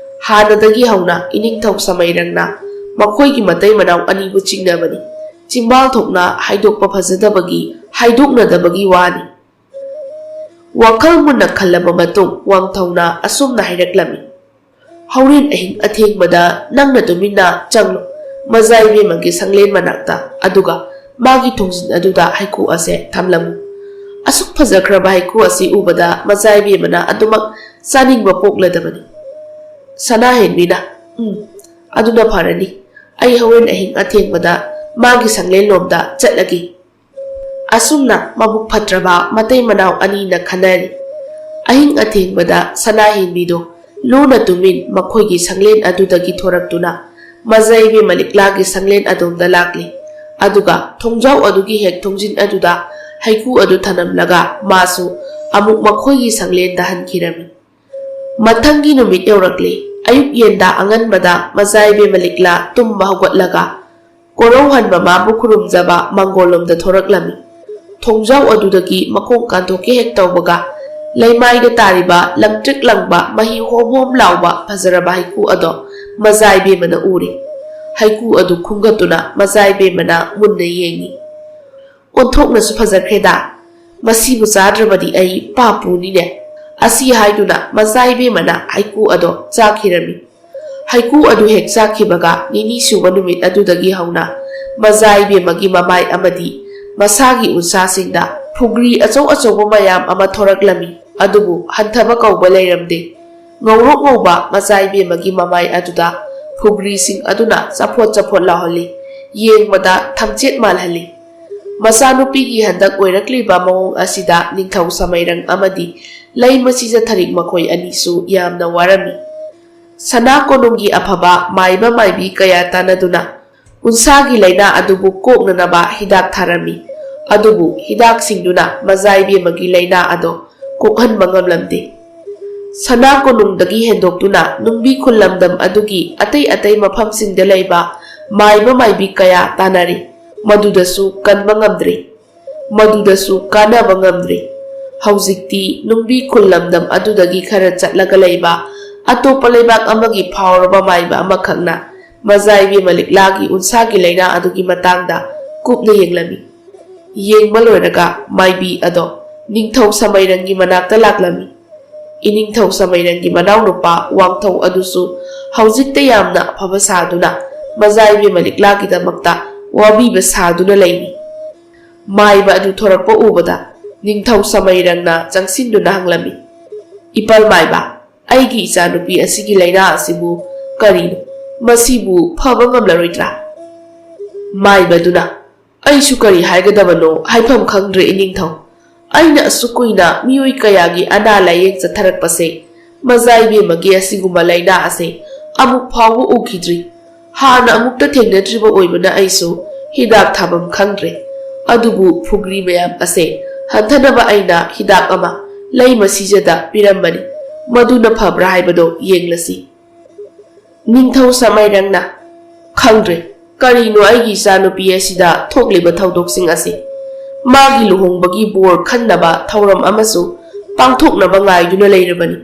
ꯍꯥꯟꯅꯗꯒꯤ ꯍꯧꯅ ꯏꯅꯤꯡꯊꯧ ꯁꯃꯩꯔꯪꯅ ꯃꯈꯣꯏꯒꯤ ꯃꯇꯩ ꯃꯅꯥꯎ ꯑꯅꯤꯕꯨ ꯆꯤꯡꯅꯕꯅꯤ꯫ ꯆꯤꯝꯕꯥꯜ ꯊꯣꯛꯅ ꯍꯥꯏꯗꯣꯛꯄ ꯐꯖꯗꯕꯒꯤ, ꯍꯥꯏꯗꯣꯛꯅꯗꯕꯒꯤ ꯋꯥꯅꯤ꯫ ꯋꯥꯈꯜ ꯃꯨꯟꯅ ꯈꯜꯂꯕ ꯃꯇꯨꯡ ꯋꯥꯡꯊꯧꯅ ꯑꯁꯨꯝꯅ ꯍꯥꯏꯔꯛꯂꯝꯃꯤ, "ꯍꯧꯔꯦꯟ ꯑꯍꯤꯡ ꯑꯊꯦꯡꯕꯗ ꯅꯪꯅ ꯇꯨꯃꯤꯟꯅ ꯆꯪꯂꯨ꯫ ꯃꯖꯥꯏꯕꯦꯝꯃꯒꯤ ꯁꯪꯂꯦꯟ ꯃꯅꯥꯛꯇ, ꯑꯗꯨꯒ ꯃꯥꯒꯤ ꯊꯣꯡꯖꯤꯟ ꯑꯗꯨꯗ ꯍꯩꯀꯨ ꯑꯁꯦ ꯊꯝꯂꯝꯃꯨ꯫ ꯑꯁꯨꯛ ꯐꯖꯈ꯭ꯔꯕ ꯍꯩꯀꯨ ꯑꯁꯤ ꯎꯕꯗ ꯃꯖꯥꯏꯕꯦꯝꯃꯅ ꯑꯗꯨꯃꯛ ꯆꯥꯅꯤꯡꯕ ꯄꯣꯛꯂꯗꯕꯅꯤ꯫" ꯁꯅꯥꯍꯦꯟꯕꯤꯅ, "ꯎꯝ, ꯑꯗꯨꯅ ꯐꯔꯅꯤ꯫ ꯑꯩ ꯍꯣꯔꯦꯟ ꯑꯍꯤꯡ ꯑꯊꯦꯡꯕꯗ ꯃꯥꯒꯤ ꯁꯪꯂꯦꯟꯂꯣꯝꯗ ꯆꯠꯂꯒꯦ"꯫ ꯑꯁꯨꯝꯅ ꯃꯕꯨꯛ ꯐꯠꯇ꯭ꯔꯕ ꯃꯇꯩ ꯃꯅꯥꯎ ꯑꯅꯤꯅ ꯈꯟꯅꯔꯤ꯫ ꯑꯍꯤꯡ ꯑꯊꯦꯡꯕꯗ ꯁꯅꯥꯍꯦꯟꯕꯤꯗꯣ ꯂꯨꯅ ꯇꯨꯃꯤꯟ ꯃꯈꯣꯏꯒꯤ ꯁꯪꯂꯦꯟ ꯑꯗꯨꯗꯒꯤ ꯊꯣꯔꯛꯇꯨꯅ ꯃꯖꯥ ꯏꯕꯦꯝꯃ ꯂꯤꯛꯂꯥꯒꯤ ꯁꯪꯂꯦꯟ ꯑꯗꯣꯝꯗ ꯂꯥꯛꯂꯤ꯫ ꯑꯗꯨꯒ ꯊꯣꯡꯖꯥꯎ ꯑꯗꯨꯒꯤ ꯍꯦꯛ ꯊꯣꯡꯖꯤꯟ ꯑꯗꯨꯗ ꯍꯩꯀꯨ ꯑꯗꯨ ꯊꯅꯝꯂꯒ ꯃꯥꯁꯨ ꯑꯃꯨꯛ ꯃꯈꯣꯏꯒꯤ ꯁꯪꯂꯦꯟꯗ ꯍꯟꯈꯤꯔꯝꯃꯤ꯫ ꯃꯊꯪꯒꯤ ꯅꯨꯃꯤꯠ ꯌꯧꯔꯛꯂꯦ꯫ ꯑꯌꯨꯛ ꯌꯦꯟꯗ ꯑꯉꯟꯕꯗ ꯃꯖꯥ ꯏꯕꯦꯝꯃ ꯂꯤꯛꯂꯥ ꯇꯨꯝꯕ ꯍꯧꯒꯠꯂꯒ ꯀꯣꯔꯧꯍꯟꯕ ꯃꯥꯕꯨ ꯈꯨꯔꯨꯝꯖꯕ ꯃꯥꯡꯒꯣꯜꯂꯣꯝꯗ ꯊꯣꯔꯛꯂꯝꯃꯤ꯫ ꯊꯣꯡꯖꯥꯎ ꯑꯗꯨꯗꯒꯤ ꯃꯈꯣꯡ ꯀꯥꯟꯊꯣꯛꯀꯦ ꯍꯦꯛ ꯇꯧꯕꯒ ꯂꯩꯃꯥꯏꯗ ꯇꯥꯔꯤꯕ ꯂꯪꯇ꯭ꯔꯤꯛ ꯂꯪꯕ ꯃꯍꯤ ꯍꯣꯝ ꯍꯣꯝ ꯂꯥꯎꯕ ꯐꯖꯔꯕ ꯍꯩꯀꯨ ꯑꯗꯣ ꯃꯖꯥ ꯏꯕꯦꯝꯃꯅ ꯎꯔꯦ꯫ ꯍꯩꯀꯨ ꯑꯗꯨ ꯈꯨꯝꯒꯠꯇꯨꯅ ꯃꯖꯥ ꯏꯕꯦꯝꯃꯅ ꯃꯨꯟꯅ ꯌꯦꯡꯉꯤ꯫ "ꯑꯣꯟꯊꯣꯛꯅꯁꯨ ꯐꯖꯈ꯭ꯔꯦꯗ꯫ ꯃꯁꯤꯕꯨ ꯆꯥꯗ꯭ꯔꯕꯗꯤ ꯑꯩ ꯄꯥꯞ ꯄꯨꯅꯤꯅꯦ"꯫ ꯑꯁꯤ ꯍꯥꯏꯗꯨꯅ ꯃꯆꯥ ꯏꯕꯦꯝꯃꯅ ꯍꯩꯀꯨ ꯑꯗꯣ ꯆꯥꯈꯤꯔꯝꯃꯤ꯫ ꯍꯩꯀꯨ ꯑꯗꯨ ꯍꯦꯛ ꯆꯥꯈꯤꯕꯒ ꯅꯤꯅꯤ ꯁꯨꯕ ꯅꯨꯃꯤꯠ ꯑꯗꯨꯗꯒꯤ ꯍꯧꯅ ꯃꯆꯥ ꯏꯕꯦꯝꯃꯒꯤ ꯃꯃꯥꯏ ꯑꯃꯗꯤ ꯃꯁꯥꯒꯤ ꯎꯟꯁꯥꯁꯤꯡꯗ ꯐꯨꯒ꯭ꯔꯤ ꯑꯆꯧ ꯑꯆꯧꯕ ꯃꯌꯥꯝ ꯑꯃ ꯊꯣꯔꯛꯂꯝꯃꯤ꯫ ꯑꯗꯨꯕꯨ ꯍꯟꯊꯕ ꯀꯧꯕ ꯂꯩꯔꯝꯗꯦ꯫ ꯉꯧꯔꯣꯛ ꯉꯧꯕ ꯃꯆꯥ ꯏꯕꯦꯝꯃꯒꯤ ꯃꯃꯥꯏ ꯑꯗꯨꯗ ꯐꯨꯒ꯭ꯔꯤꯁꯤꯡ ꯑꯗꯨꯅ ꯆꯐꯣꯠ ꯆꯐꯣꯠ ꯂꯥꯎꯍꯜꯂꯤ꯫ ꯌꯦꯡꯕꯗ ꯊꯝꯆꯦꯠ ꯃꯥꯜꯍꯜꯂꯤ꯫ ꯃꯆꯥꯅꯨꯄꯤꯒꯤ ꯍꯟꯗꯛ ꯑꯣꯏꯔꯛꯂꯤꯕ ꯃꯑꯣꯡ ꯑꯁꯤꯗ ꯅꯤꯡꯊꯧ ꯁꯃꯩꯔꯪ ꯑꯃꯗꯤ ꯂꯩꯃ ꯁꯤꯖꯊꯔꯤꯛ ꯃꯈꯣꯏ ꯑꯅꯤꯁꯨ ꯌꯥꯝꯅ ꯋꯥꯔꯝꯃꯤ꯫ ꯁꯅꯥ ꯀꯣꯅꯨꯡꯒꯤ ꯑꯐꯕ ꯃꯥꯏꯕ ꯃꯥꯏꯕꯤ ꯀꯌꯥ ꯇꯥꯟꯅꯗꯨꯅ ꯎꯟꯁꯥꯒꯤ ꯂꯥꯏꯅꯥ ꯑꯗꯨꯕꯨ ꯀꯣꯛꯅꯅꯕ ꯍꯤꯗꯥꯛ ꯊꯥꯔꯝꯃꯤ꯫ ꯑꯗꯨꯕꯨ ꯍꯤꯗꯥꯛꯁꯤꯡꯗꯨꯅ ꯃꯆꯥ ꯏꯕꯦꯝꯃꯒꯤ ꯂꯥꯏꯅꯥ ꯑꯗꯣ ꯀꯣꯛꯍꯟꯕ ꯉꯝꯂꯝꯗꯦ꯫ ꯁꯅꯥ ꯀꯣꯅꯨꯡꯗꯒꯤ ꯍꯦꯟꯗꯣꯛꯇꯨꯅ ꯅꯨꯡꯕꯤ ꯈꯨꯜ ꯂꯝꯗꯝ ꯑꯗꯨꯒꯤ ꯑꯇꯩ ꯑꯇꯩ ꯃꯐꯝꯁꯤꯡꯗ ꯂꯩꯕ ꯃꯥꯏꯕ ꯃꯥꯏꯕꯤ ꯀꯌꯥ ꯇꯥꯟꯅꯔꯦ꯫ ꯃꯗꯨꯗꯁꯨ ꯀꯟꯕ ꯉꯝꯗ꯭ꯔꯦ꯫ ꯃꯗꯨꯗꯁꯨ ꯀꯥꯟꯅꯕ ꯉꯝꯗ꯭ꯔꯦ꯫ ꯍꯧꯖꯤꯛꯇꯤ ꯅꯨꯡꯕꯤ ꯈꯨꯜ ꯂꯝꯗꯝ ꯑꯗꯨꯗꯒꯤ ꯈꯔ ꯆꯠꯂꯒ ꯂꯩꯕ ꯑꯇꯣꯞꯄ ꯂꯩꯕꯥꯛ ꯑꯃꯒꯤ ꯐꯥꯎꯔꯕ ꯃꯥꯏꯕ ꯑꯃꯈꯛꯅ ꯃꯖꯥ ꯏꯕꯦꯝꯃ ꯂꯤꯛꯂꯥꯒꯤ ꯎꯟꯁꯥꯒꯤ ꯂꯥꯏꯅꯥ ꯑꯗꯨꯒꯤ ꯃꯇꯥꯡꯗ ꯀꯨꯞꯅ ꯌꯦꯡꯂꯝꯃꯤ꯫ ꯌꯦꯡꯕ ꯂꯣꯏꯔꯒ ꯃꯥꯏꯕꯤ ꯑꯗꯣ ꯅꯤꯡꯊꯧ ꯁꯃꯩꯔꯪꯒꯤ ꯃꯅꯥꯛꯇ ꯂꯥꯛꯂꯝꯃꯤ꯫ ꯏꯅꯤꯡꯊꯧ ꯁꯃꯩꯔꯪꯒꯤ ꯃꯅꯥꯎꯅꯨꯄꯥ ꯋꯥꯡꯊꯧ ꯑꯗꯨꯁꯨ ꯍꯧꯖꯤꯛꯇ ꯌꯥꯝꯅ ꯑꯐꯕ ꯁꯥꯗꯨꯅ ꯃꯖꯥ ꯏꯕꯦꯝꯃ ꯂꯤꯛꯂꯥꯒꯤꯗꯃꯛꯇ ꯋꯥꯕꯤꯕ ꯁꯥꯗꯨꯅ ꯂꯩꯔꯤ꯫ ꯃꯥꯏꯕ ꯑꯗꯨ ꯊꯣꯔꯛꯄ ꯎꯕꯗ ꯅꯤꯡꯊꯧ ꯁꯃꯩꯔꯪꯅ ꯆꯪꯁꯤꯟꯗꯨꯅ ꯍꯪꯂꯝꯃꯤ, "ꯏꯄꯜ ꯃꯥꯏꯕ, ꯑꯩꯒꯤ ꯏꯆꯥꯅꯨꯄꯤ ꯑꯁꯤꯒꯤ ꯂꯥꯏꯅꯥ ꯑꯁꯤꯕꯨ ꯀꯔꯤꯅꯣ? ꯃꯁꯤꯕꯨ ꯐꯕ ꯉꯝꯂꯔꯣꯏꯗ꯭ꯔꯥ? ꯃꯥꯏꯕꯗꯨꯅ, "ꯑꯩꯁꯨ ꯀꯔꯤ ꯍꯥꯏꯒꯗꯕꯅꯣ ꯍꯥꯏꯐꯝ ꯈꯪꯗ꯭ꯔꯦ, ꯏꯅꯤꯡꯊꯧ꯫ ꯑꯩꯅ ꯑꯁꯨꯛ ꯀꯨꯏꯅ ꯃꯤꯑꯣꯏ ꯀꯌꯥꯒꯤ ꯑꯅꯥ ꯂꯥꯌꯦꯡ ꯆꯠꯊꯔꯛꯄꯁꯦ, ꯃꯖꯥ ꯏꯕꯦꯝꯃꯒꯤ ꯑꯁꯤꯒꯨꯝꯕ ꯂꯥꯏꯅꯥ ꯑꯁꯦ ꯑꯃꯨꯛ ꯐꯥꯎꯕ ꯎꯈꯤꯗ꯭ꯔꯤ꯫ ꯍꯥꯟꯅ ꯑꯃꯨꯛꯇ ꯊꯦꯡꯅꯗ꯭ꯔꯤꯕ ꯑꯣꯏꯕꯅ ꯑꯩꯁꯨ ꯍꯤꯗꯥꯛ ꯊꯥꯐꯝ ꯈꯪꯗ꯭ꯔꯦ꯫ ꯑꯗꯨꯕꯨ ꯐꯨꯒ꯭ꯔꯤ ꯃꯌꯥꯝ ꯑꯁꯦ ꯍꯟꯊꯅꯕ ꯑꯩꯅ ꯍꯤꯗꯥꯛ ꯑꯃ ꯂꯩ ꯃꯁꯤꯖꯗ ꯄꯤꯔꯝꯕꯅꯤ꯫ ꯃꯗꯨꯅ ꯐꯕ꯭ꯔꯥ ꯍꯥꯏꯕꯗꯣ ꯌꯦꯡꯂꯁꯤ꯫" ꯅꯤꯡꯊꯧ ꯁꯃꯥꯏꯔꯪꯅ, "ꯈꯪꯗ꯭ꯔꯦ, ꯀꯔꯤꯅꯣ ꯑꯩꯒꯤ ꯏꯆꯥꯅꯨꯄꯤ ꯑꯁꯤꯗ ꯊꯣꯛꯂꯤꯕ ꯊꯧꯗꯣꯛꯁꯤꯡ ꯑꯁꯤ? ꯃꯥꯒꯤ ꯂꯨꯍꯣꯡꯕꯒꯤ ꯕꯣꯔ ꯈꯟꯅꯕ ꯊꯧꯔꯝ ꯑꯃꯁꯨ ꯄꯥꯡꯊꯣꯛꯅꯕ ꯉꯥꯏꯗꯨꯅ ꯂꯩꯔꯕꯅꯤ꯫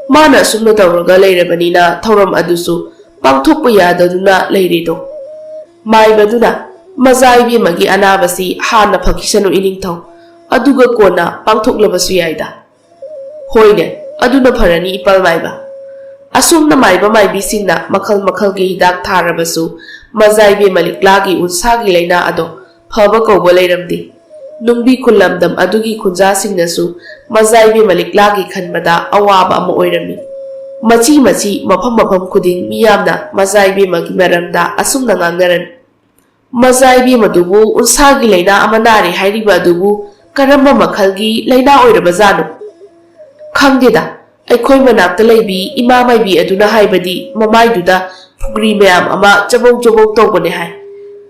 ꯃꯥꯅ ꯑꯁꯨꯝꯅ ꯇꯧꯔꯒ ꯂꯩꯔꯕꯅꯤꯅ ꯊꯧꯔꯝ ꯑꯗꯨꯁꯨ ꯄꯥꯡꯊꯣꯛꯄ ꯌꯥꯗꯗꯨꯅ ꯂꯩꯔꯦꯗꯣ꯫" ꯃꯥꯏꯕꯗꯨꯅ, "ꯃꯖꯥ ꯏꯕꯦꯝꯃꯒꯤ ꯑꯅꯥꯕꯁꯤ ꯍꯥꯟꯅ ꯐꯈꯤꯁꯅꯨ, ꯏꯅꯤꯡꯊꯧ, ꯑꯗꯨꯒ ꯀꯣꯟꯅ ꯄꯥꯡꯊꯣꯛꯂꯕꯁꯨ ꯌꯥꯏꯗ꯫" "ꯍꯣꯏꯅꯦ, ꯑꯗꯨꯅ ꯐꯔꯅꯤ, ꯏꯄꯥꯜ ꯃꯥꯏꯕ꯫" ꯑꯁꯨꯝꯅ ꯃꯥꯏꯕ ꯃꯥꯏꯕꯤꯁꯤꯡꯅ ꯃꯈꯜ ꯃꯈꯜꯒꯤ ꯍꯤꯗꯥꯛ ꯊꯥꯔꯕꯁꯨ ꯃꯖꯥ ꯏꯕꯦꯝꯃ ꯂꯤꯛꯂꯥꯒꯤ ꯎꯟꯁꯥꯒꯤ ꯂꯥꯏꯅꯥ ꯑꯗꯣ ꯐꯕ ꯀꯧꯕ ꯂꯩꯔꯝꯗꯦ꯫ ꯅꯨꯡꯕꯤ ꯈꯨꯜꯂꯝꯗꯝ ꯑꯗꯨꯒꯤ ꯈꯨꯟꯖꯥꯁꯤꯡꯅꯁꯨ ꯃꯖꯥ ꯏꯕꯦꯝꯃ ꯂꯤꯛꯂꯥꯒꯤ ꯈꯟꯕꯗ ꯑꯋꯥꯕ ꯑꯃ ꯑꯣꯏꯔꯝꯃꯤ꯫ ꯃꯆꯤ ꯃꯆꯤ, ꯃꯐꯝ ꯃꯐꯝ ꯈꯨꯗꯤꯡ ꯃꯤꯌꯥꯝꯅ ꯃꯖꯥ ꯏꯕꯦꯝꯃꯒꯤ ꯃꯔꯝꯗ ꯑꯁꯨꯝꯅ ꯉꯥꯡꯅꯔꯝꯃꯤ꯫ "ꯃꯖꯥ ꯏꯕꯦꯝꯃꯗꯨꯕꯨ ꯎꯟꯁꯥꯒꯤ ꯂꯥꯏꯅꯥ ꯑꯃ ꯅꯥꯔꯦ ꯍꯥꯏꯔꯤꯕ ꯑꯗꯨꯕꯨ ꯀꯔꯝꯕ ꯃꯈꯜꯒꯤ ꯂꯥꯏꯅꯥ ꯑꯣꯏꯔꯕꯖꯥꯠꯅꯣ? ꯈꯪꯗꯦꯗ, ꯑꯩꯈꯣꯏ ꯃꯅꯥꯛꯇ ꯂꯩꯕꯤ ꯏꯃꯥ ꯃꯥꯏꯕꯤ ꯑꯗꯨꯅ ꯍꯥꯏꯕꯗꯤ ꯃꯃꯥꯏꯗꯨꯗ ꯐꯨꯒ꯭ꯔꯤ ꯃꯌꯥꯝ ꯑꯃ ꯆꯕꯧ ꯆꯕꯧ ꯇꯧꯕꯅꯦ ꯍꯥꯏ꯫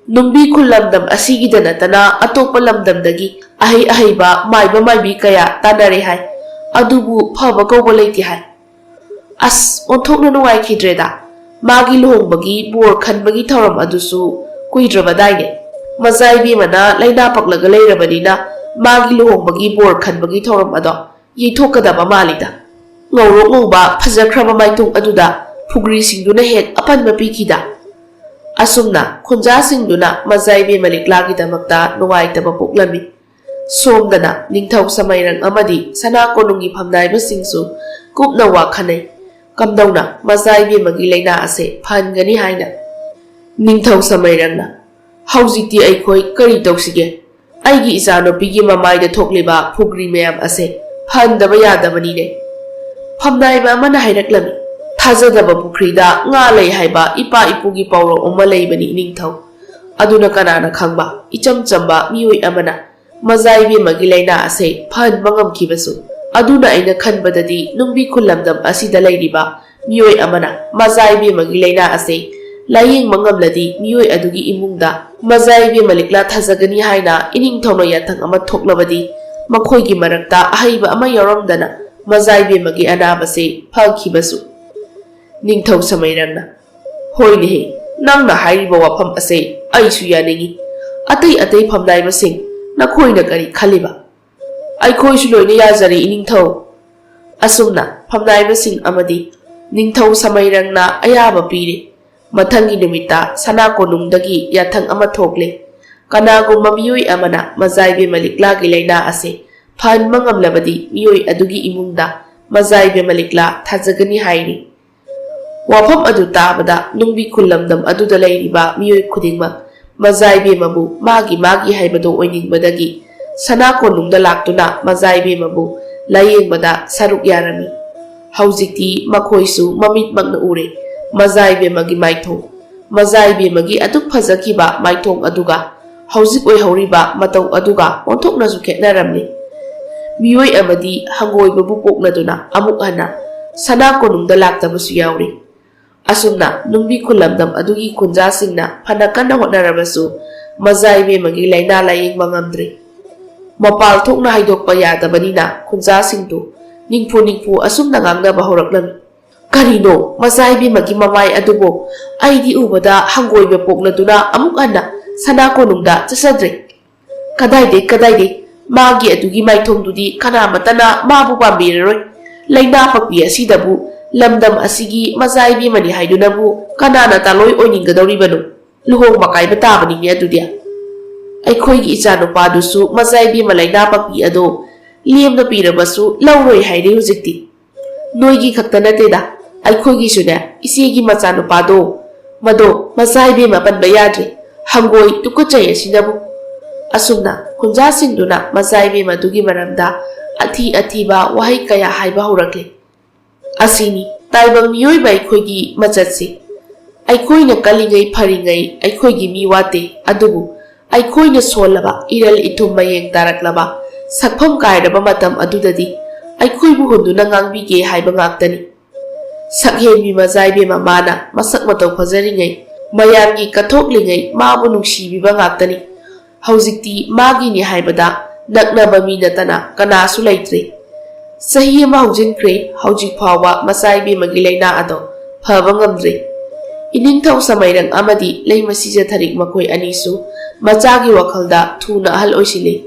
ꯅꯨꯡꯕꯤ ꯈꯨꯜ ꯂꯝꯗꯝ ꯑꯁꯤꯒꯤꯗ ꯅꯠꯇꯅ ꯑꯇꯣꯞꯄ ꯂꯝꯗꯝꯗꯒꯤ ꯑꯍꯩ ꯑꯍꯩꯕ ꯃꯥꯏꯕ ꯃꯥꯏꯕꯤ ꯀꯌꯥ ꯇꯥꯟꯅꯔꯦ ꯍꯥꯏ, ꯑꯗꯨꯕꯨ ꯐꯕ ꯀꯧꯕ ꯂꯩꯇꯦ ꯍꯥꯏ꯫" ꯑꯁ, ꯑꯣꯟꯊꯣꯛꯅ ꯅꯨꯡꯉꯥꯏꯈꯤꯗ꯭ꯔꯦꯗ꯫ ꯃꯥꯒꯤ ꯂꯨꯍꯣꯡꯕꯒꯤ ꯕꯣꯔ ꯈꯟꯕꯒꯤ ꯊꯧꯔꯝ ꯑꯗꯨꯁꯨ ꯀꯨꯏꯗ꯭ꯔꯕꯗꯥꯏꯅꯦ꯫ ꯃꯖꯥ ꯏꯕꯦꯝꯃꯅ ꯂꯥꯏꯅꯥ ꯄꯛꯂꯒ ꯂꯩꯔꯕꯅꯤꯅ ꯃꯥꯒꯤ ꯂꯨꯍꯣꯡꯕꯒꯤ ꯕꯣꯔ ꯈꯟꯕꯒꯤ ꯊꯧꯔꯝ ꯑꯗꯣ ꯌꯩꯊꯣꯛꯀꯗꯕ ꯃꯥꯜꯂꯤꯗ꯫ ꯉꯧꯔꯣꯛ ꯉꯧꯕ ꯐꯖꯈ꯭ꯔꯕ ꯃꯥꯏꯊꯣꯡ ꯑꯗꯨꯗ ꯐꯨꯒ꯭ꯔꯤꯁꯤꯡꯗꯨꯅ ꯍꯦꯛ ꯑꯄꯟꯕ ꯄꯤꯈꯤꯗ꯫ ꯑꯁꯨꯝꯅ ꯈꯨꯟꯖꯥꯁꯤꯡꯗꯨꯅ ꯃꯖꯥ ꯏꯕꯦꯝꯃ ꯂꯤꯛꯂꯥꯒꯤꯗꯃꯛꯇ ꯅꯨꯡꯉꯥꯏꯇꯕ ꯄꯣꯛꯂꯝꯃꯤ꯫ ꯁꯣꯝꯗꯅ ꯅꯤꯡꯊꯧ ꯁꯃꯥꯏꯔꯪ ꯑꯃꯗꯤ ꯁꯅꯥ ꯀꯣꯅꯨꯡꯒꯤ ꯐꯝꯅꯥꯏꯕꯁꯤꯡꯁꯨ ꯀꯨꯞꯅ ꯋꯥꯈꯟꯅꯩ꯫ ꯀꯝꯗꯧꯅ ꯃꯖꯥ ꯏꯕꯦꯝꯃꯒꯤ ꯂꯥꯏꯅꯥ ꯑꯁꯦ ꯐꯍꯟꯒꯅꯤ ꯍꯥꯏꯅ? ꯅꯤꯡꯊꯧ ꯁꯃꯥꯏꯔꯪꯅ, "ꯍꯧꯖꯤꯛꯇꯤ ꯑꯩꯈꯣꯏ ꯀꯔꯤ ꯇꯧꯁꯤꯒꯦ? ꯑꯩꯒꯤ ꯏꯆꯥꯅꯨꯄꯤꯒꯤ ꯃꯃꯥꯏꯗ ꯊꯣꯛꯂꯤꯕ ꯐꯨꯒ꯭ꯔꯤ ꯃꯌꯥꯝ ꯑꯁꯦ ꯐꯍꯟꯗꯕ ꯌꯥꯗꯕꯅꯤꯅꯦ꯫" ꯐꯝꯅꯥꯏꯕ ꯑꯃꯅ ꯍꯥꯏꯔꯛꯂꯝꯃꯤ, "ꯊꯥꯖꯗꯕ ꯄꯨꯈ꯭ꯔꯤꯗ ꯉꯥ ꯂꯩ ꯍꯥꯏꯕ ꯏꯄꯥ ꯏꯄꯨꯒꯤ ꯄꯥꯎꯔꯧ ꯑꯃ ꯂꯩꯕꯅꯤ ꯏꯅꯤꯡꯊꯧ꯫ ꯑꯗꯨꯅ ꯀꯅꯥꯅ ꯈꯪꯕ, ꯏꯆꯝ ꯆꯝꯕ ꯃꯤꯑꯣꯏ ꯑꯃꯅ ꯃꯖꯥ ꯏꯕꯦꯝꯃꯒꯤ ꯂꯥꯏꯅꯥ ꯑꯁꯦ ꯐꯍꯟꯕ ꯉꯝꯈꯤꯕꯁꯨ꯫ ꯑꯗꯨꯅ ꯑꯩꯅ ꯈꯟꯕꯗꯗꯤ ꯅꯨꯡꯕꯤ ꯈꯨꯜ ꯂꯝꯗꯝ ꯑꯁꯤꯗ ꯂꯩꯔꯤꯕ ꯃꯤꯑꯣꯏ ꯑꯃꯅ ꯃꯖꯥ ꯏꯕꯦꯝꯃꯒꯤ ꯂꯥꯏꯅꯥ ꯑꯁꯦ ꯂꯥꯏꯌꯦꯡꯕ ꯉꯝꯂꯗꯤ ꯃꯤꯑꯣꯏ ꯑꯗꯨꯒꯤ ꯏꯃꯨꯡꯗ ꯃꯖꯥ ꯏꯕꯦꯝꯃ ꯂꯤꯛꯂꯥ ꯊꯥꯖꯒꯅꯤ ꯍꯥꯏꯅ ꯏꯅꯤꯡꯊꯧꯅ ꯌꯥꯊꯪ ꯑꯃ ꯊꯣꯛꯂꯕꯗꯤ ꯃꯈꯣꯏꯒꯤ ꯃꯔꯛꯇ ꯑꯍꯩꯕ ꯑꯃ ꯌꯥꯎꯔꯝꯗꯅ ꯃꯖꯥ ꯏꯕꯦꯝꯃꯒꯤ ꯑꯅꯥꯕꯁꯦ ꯐꯈꯤꯕꯁꯨ꯫" ꯅꯤꯡꯊꯧ ꯁꯃꯩꯔꯪꯅ, "ꯍꯣꯏꯅꯦꯍꯦ, ꯅꯪꯅ ꯍꯥꯏꯔꯤꯕ ꯋꯥꯐꯝ ꯑꯁꯦ ꯑꯩꯁꯨ ꯌꯥꯅꯤꯡꯏ꯫ ꯑꯇꯩ ꯑꯇꯩ ꯐꯝꯅꯥꯏꯕꯁꯤꯡ, ꯅꯈꯣꯏꯅ ꯀꯔꯤ ꯈꯜꯂꯤꯕ?" "ꯑꯩꯈꯣꯏꯁꯨ ꯂꯣꯏꯅ ꯌꯥꯖꯔꯦ ꯏꯅꯤꯡꯊꯧ꯫" ꯑꯁꯨꯝꯅ ꯐꯝꯅꯥꯏꯕꯁꯤꯡ ꯑꯃꯗꯤ ꯅꯤꯡꯊꯧ ꯁꯃꯩꯔꯪꯅ ꯑꯌꯥꯕ ꯄꯤꯔꯦ꯫ ꯃꯊꯪꯒꯤ ꯅꯨꯃꯤꯠꯇ ꯁꯅꯥ ꯀꯣꯅꯨꯡꯗꯒꯤ ꯌꯥꯊꯪ ꯑꯃ ꯊꯣꯛꯂꯦ꯫ ꯀꯅꯥꯒꯨꯝꯕ ꯃꯤꯑꯣꯏ ꯑꯃꯅ ꯃꯖꯥ ꯏꯕꯦꯝꯃ ꯂꯤꯛꯂꯥꯒꯤ ꯂꯥꯏꯅꯥ ꯑꯁꯦ ꯐꯍꯟꯕ ꯉꯝꯂꯕꯗꯤ ꯃꯤꯑꯣꯏ ꯑꯗꯨꯒꯤ ꯏꯃꯨꯡꯗ ꯃꯖꯥ ꯏꯕꯦꯝꯃ ꯂꯤꯛꯂꯥ ꯊꯥꯖꯒꯅꯤ ꯍꯥꯏꯔꯤ꯫ ꯋꯥꯐꯝ ꯑꯗꯨ ꯇꯥꯕꯗ ꯅꯨꯡꯕꯤ ꯈꯨꯜ ꯂꯝꯗꯝ ꯑꯗꯨꯗ ꯂꯩꯔꯤꯕ ꯃꯤꯑꯣꯏ ꯈꯨꯗꯤꯡꯃꯛ ꯃꯖꯥ ꯏꯕꯦꯝꯃꯕꯨ ꯃꯥꯒꯤ ꯃꯥꯒꯤ ꯍꯥꯏꯕꯗꯨ ꯑꯣꯏꯅꯤꯡꯕꯗꯒꯤ ꯁꯅꯥ ꯀꯣꯅꯨꯡꯗ ꯂꯥꯛꯇꯨꯅ ꯃꯖꯥ ꯏꯕꯦꯝꯃꯕꯨ ꯂꯥꯌꯦꯡꯕꯗ ꯁꯔꯨꯛ ꯌꯥꯔꯝꯃꯤ꯫ ꯍꯧꯖꯤꯛꯇꯤ ꯃꯈꯣꯏꯁꯨ ꯃꯃꯤꯠꯃꯛꯅ ꯎꯔꯦ ꯃꯖꯥ ꯏꯕꯦꯝꯃꯒꯤ ꯃꯥꯏꯊꯣꯡ꯫ ꯃꯖꯥ ꯏꯕꯦꯝꯃꯒꯤ ꯑꯗꯨꯛ ꯐꯖꯈꯤꯕ ꯃꯥꯏꯊꯣꯡ ꯑꯗꯨꯒ ꯍꯧꯖꯤꯛ ꯑꯣꯏꯍꯧꯔꯤꯕ ꯃꯇꯧ ꯑꯗꯨꯒ ꯑꯣꯟꯊꯣꯛꯅꯁꯨ ꯈꯦꯠꯅꯔꯝꯂꯦ꯫ ꯃꯤꯑꯣꯏ ꯑꯃꯗꯤ ꯍꯪꯒꯣꯏꯕꯕꯨ ꯄꯣꯛꯂꯗꯨꯅ ꯑꯃꯨꯛ ꯍꯟꯅ ꯁꯅꯥ ꯀꯣꯅꯨꯡꯗ ꯂꯥꯛꯇꯕꯁꯨ ꯌꯥꯎꯔꯤ꯫ ꯑꯁꯨꯝꯅ ꯅꯨꯡꯕꯤ ꯈꯨꯜ ꯂꯝꯗꯝ ꯑꯗꯨꯒꯤ ꯈꯨꯟꯖꯥꯁꯤꯡꯅ ꯐꯅ ꯀꯟꯅ ꯍꯣꯠꯅꯔꯕꯁꯨ ꯃꯖꯥ ꯏꯕꯦꯝꯃꯒꯤ ꯂꯥꯏꯅꯥ ꯂꯥꯌꯦꯡꯕ ꯉꯝꯗ꯭ꯔꯦ꯫ ꯃꯄꯥꯜ ꯊꯣꯛꯅ ꯍꯥꯏꯗꯣꯛꯄ ꯌꯥꯗꯕꯅꯤꯅ ꯈꯨꯟꯖꯥꯁꯤꯡꯗꯨ ꯅꯤꯡꯐꯨ ꯅꯤꯡꯐꯨ ꯑꯁꯨꯝꯅ ꯉꯥꯡꯅꯕ ꯍꯧꯔꯛꯂꯝꯃꯤ꯫ "ꯀꯔꯤꯅꯣ ꯃꯖꯥ ꯏꯕꯦꯝꯃꯒꯤ ꯃꯃꯥꯏ ꯑꯗꯨꯕꯨ? ꯑꯩꯗꯤ ꯎꯕꯗ ꯍꯪꯒꯣꯏꯕ ꯄꯣꯛꯂꯗꯨꯅ ꯑꯃꯨꯛ ꯍꯟꯅ ꯁꯅꯥ ꯀꯣꯅꯨꯡꯗ ꯆꯠꯆꯗ꯭ꯔꯦ꯫ ꯀꯗꯥꯏꯗꯩ, ꯀꯗꯥꯏꯗꯩ? ꯃꯥꯒꯤ ꯑꯗꯨꯒꯤ ꯃꯥꯏꯊꯣꯡꯗꯨꯗꯤ ꯀꯅꯥꯃꯠꯇꯅ ꯃꯥꯕꯨ ꯄꯥꯝꯕꯤꯔꯔꯣꯏ꯫ ꯂꯥꯏꯅꯥ ꯄꯛꯄꯤ ꯑꯁꯤꯗꯕꯨ ꯂꯝꯗꯝ ꯑꯁꯤꯒꯤ ꯃꯖꯥ ꯏꯕꯦꯝꯃꯅꯤ ꯍꯥꯏꯗꯨꯅꯕꯨ ꯀꯅꯥꯅ ꯇꯥꯂꯣꯏ ꯑꯣꯏꯅꯤꯡꯒꯗꯧꯔꯤꯕꯅꯣ? ꯂꯨꯍꯣꯡꯕ ꯀꯥꯏꯕ ꯇꯥꯕꯅꯤꯅꯦ ꯑꯗꯨꯗꯤ꯫ ꯑꯩꯈꯣꯏꯒꯤ ꯏꯆꯥꯅꯨꯄꯥꯗꯨꯁꯨ ꯃꯖꯥ ꯏꯕꯦꯝꯃ ꯂꯥꯏꯅꯥ ꯄꯛꯄꯤ ꯑꯗꯣ ꯂꯦꯝꯅ ꯄꯤꯔꯕꯁꯨ ꯂꯧꯔꯣꯏ ꯍꯥꯏꯔꯦ ꯍꯧꯖꯤꯛꯇꯤ꯫ ꯅꯣꯏꯒꯤ ꯈꯛꯇ ꯅꯠꯇꯦꯗ, ꯑꯩꯈꯣꯏꯒꯤꯁꯨꯅꯦ, ꯏꯆꯦꯒꯤ ꯃꯆꯥꯅꯨꯄꯥꯗꯣ, ꯃꯗꯣ ꯃꯆꯥ ꯏꯕꯦꯝꯃ ꯄꯟꯕ ꯌꯥꯗ꯭ꯔꯦ, ꯍꯪꯒꯣꯏ ꯇꯨꯀꯠꯆꯩ ꯑꯁꯤꯅꯕꯨ꯫" ꯑꯁꯨꯝꯅ ꯈꯨꯟꯖꯥꯁꯤꯡꯗꯨꯅ ꯃꯆꯥ ꯏꯕꯦꯝꯃ ꯑꯗꯨꯒꯤ ꯃꯔꯝꯗ ꯑꯊꯤ ꯑꯊꯤꯕ ꯋꯥꯍꯩ ꯀꯌꯥ ꯍꯥꯏꯕ ꯍꯧꯔꯛꯂꯦ꯫ ꯑꯁꯤꯅꯤ ꯇꯥꯏꯕꯪ ꯃꯤꯑꯣꯏꯕ ꯑꯩꯈꯣꯏꯒꯤ ꯃꯆꯠꯁꯤ꯫ ꯑꯩꯈꯣꯏꯅ ꯀꯜꯂꯤꯉꯩ ꯐꯔꯤꯉꯩ ꯑꯩꯈꯣꯏꯒꯤ ꯃꯤ ꯋꯥꯠꯇꯦ, ꯑꯗꯨꯕꯨ ꯑꯩꯈꯣꯏꯅ ꯁꯣꯜꯂꯕ, ꯏꯔꯜ ꯏꯊꯨꯝ ꯃꯌꯦꯡ ꯇꯥꯔꯛꯂꯕ, ꯁꯛꯐꯝ ꯀꯥꯏꯔꯕ ꯃꯇꯝ ꯑꯗꯨꯗꯗꯤ ꯑꯩꯈꯣꯏꯕꯨ ꯍꯨꯟꯗꯨꯅ ꯉꯥꯡꯕꯤꯒꯦ ꯍꯥꯏꯕ ꯉꯥꯛꯇꯅꯤ꯫ ꯁꯛꯍꯦꯟꯕꯤ ꯃꯖꯥꯏꯕꯦꯝ ꯃꯃꯥꯅ ꯃꯁꯛ ꯃꯇꯧ ꯐꯖꯔꯤꯉꯩ, ꯃꯌꯥꯝꯒꯤ ꯀꯠꯊꯣꯛꯂꯤꯉꯩ ꯃꯥꯕꯨ ꯅꯨꯡꯁꯤꯕꯤꯕ ꯉꯥꯛꯇꯅꯤ꯫ ꯍꯧꯖꯤꯛꯇꯤ ꯃꯥꯒꯤꯅꯤ ꯍꯥꯏꯕꯗ ꯅꯛꯅꯕ ꯃꯤ ꯅꯠꯇꯅ ꯀꯅꯥꯁꯨ ꯂꯩꯇ꯭ꯔꯦ꯫ ꯆꯍꯤ ꯑꯃ ꯍꯧꯖꯤꯟꯈ꯭ꯔꯦ, ꯍꯧꯖꯤꯛ ꯐꯥꯎꯕ ꯃꯆꯥ ꯏꯕꯦꯝꯃꯒꯤ ꯂꯥꯏꯅꯥ ꯑꯗꯣ ꯐꯕ ꯉꯝꯗ꯭ꯔꯦ꯫ ꯏꯅꯤꯡꯊꯧ ꯁꯃꯥꯏꯔꯪ ꯑꯃꯗꯤ ꯂꯩꯃꯁꯤ ꯖꯊꯔꯤꯛ ꯃꯈꯣꯏ ꯑꯅꯤꯁꯨ ꯃꯆꯥꯒꯤ ꯋꯥꯈꯜꯗ ꯊꯨꯅ ꯑꯍꯜ ꯑꯣꯏꯁꯤꯜꯂꯦ꯫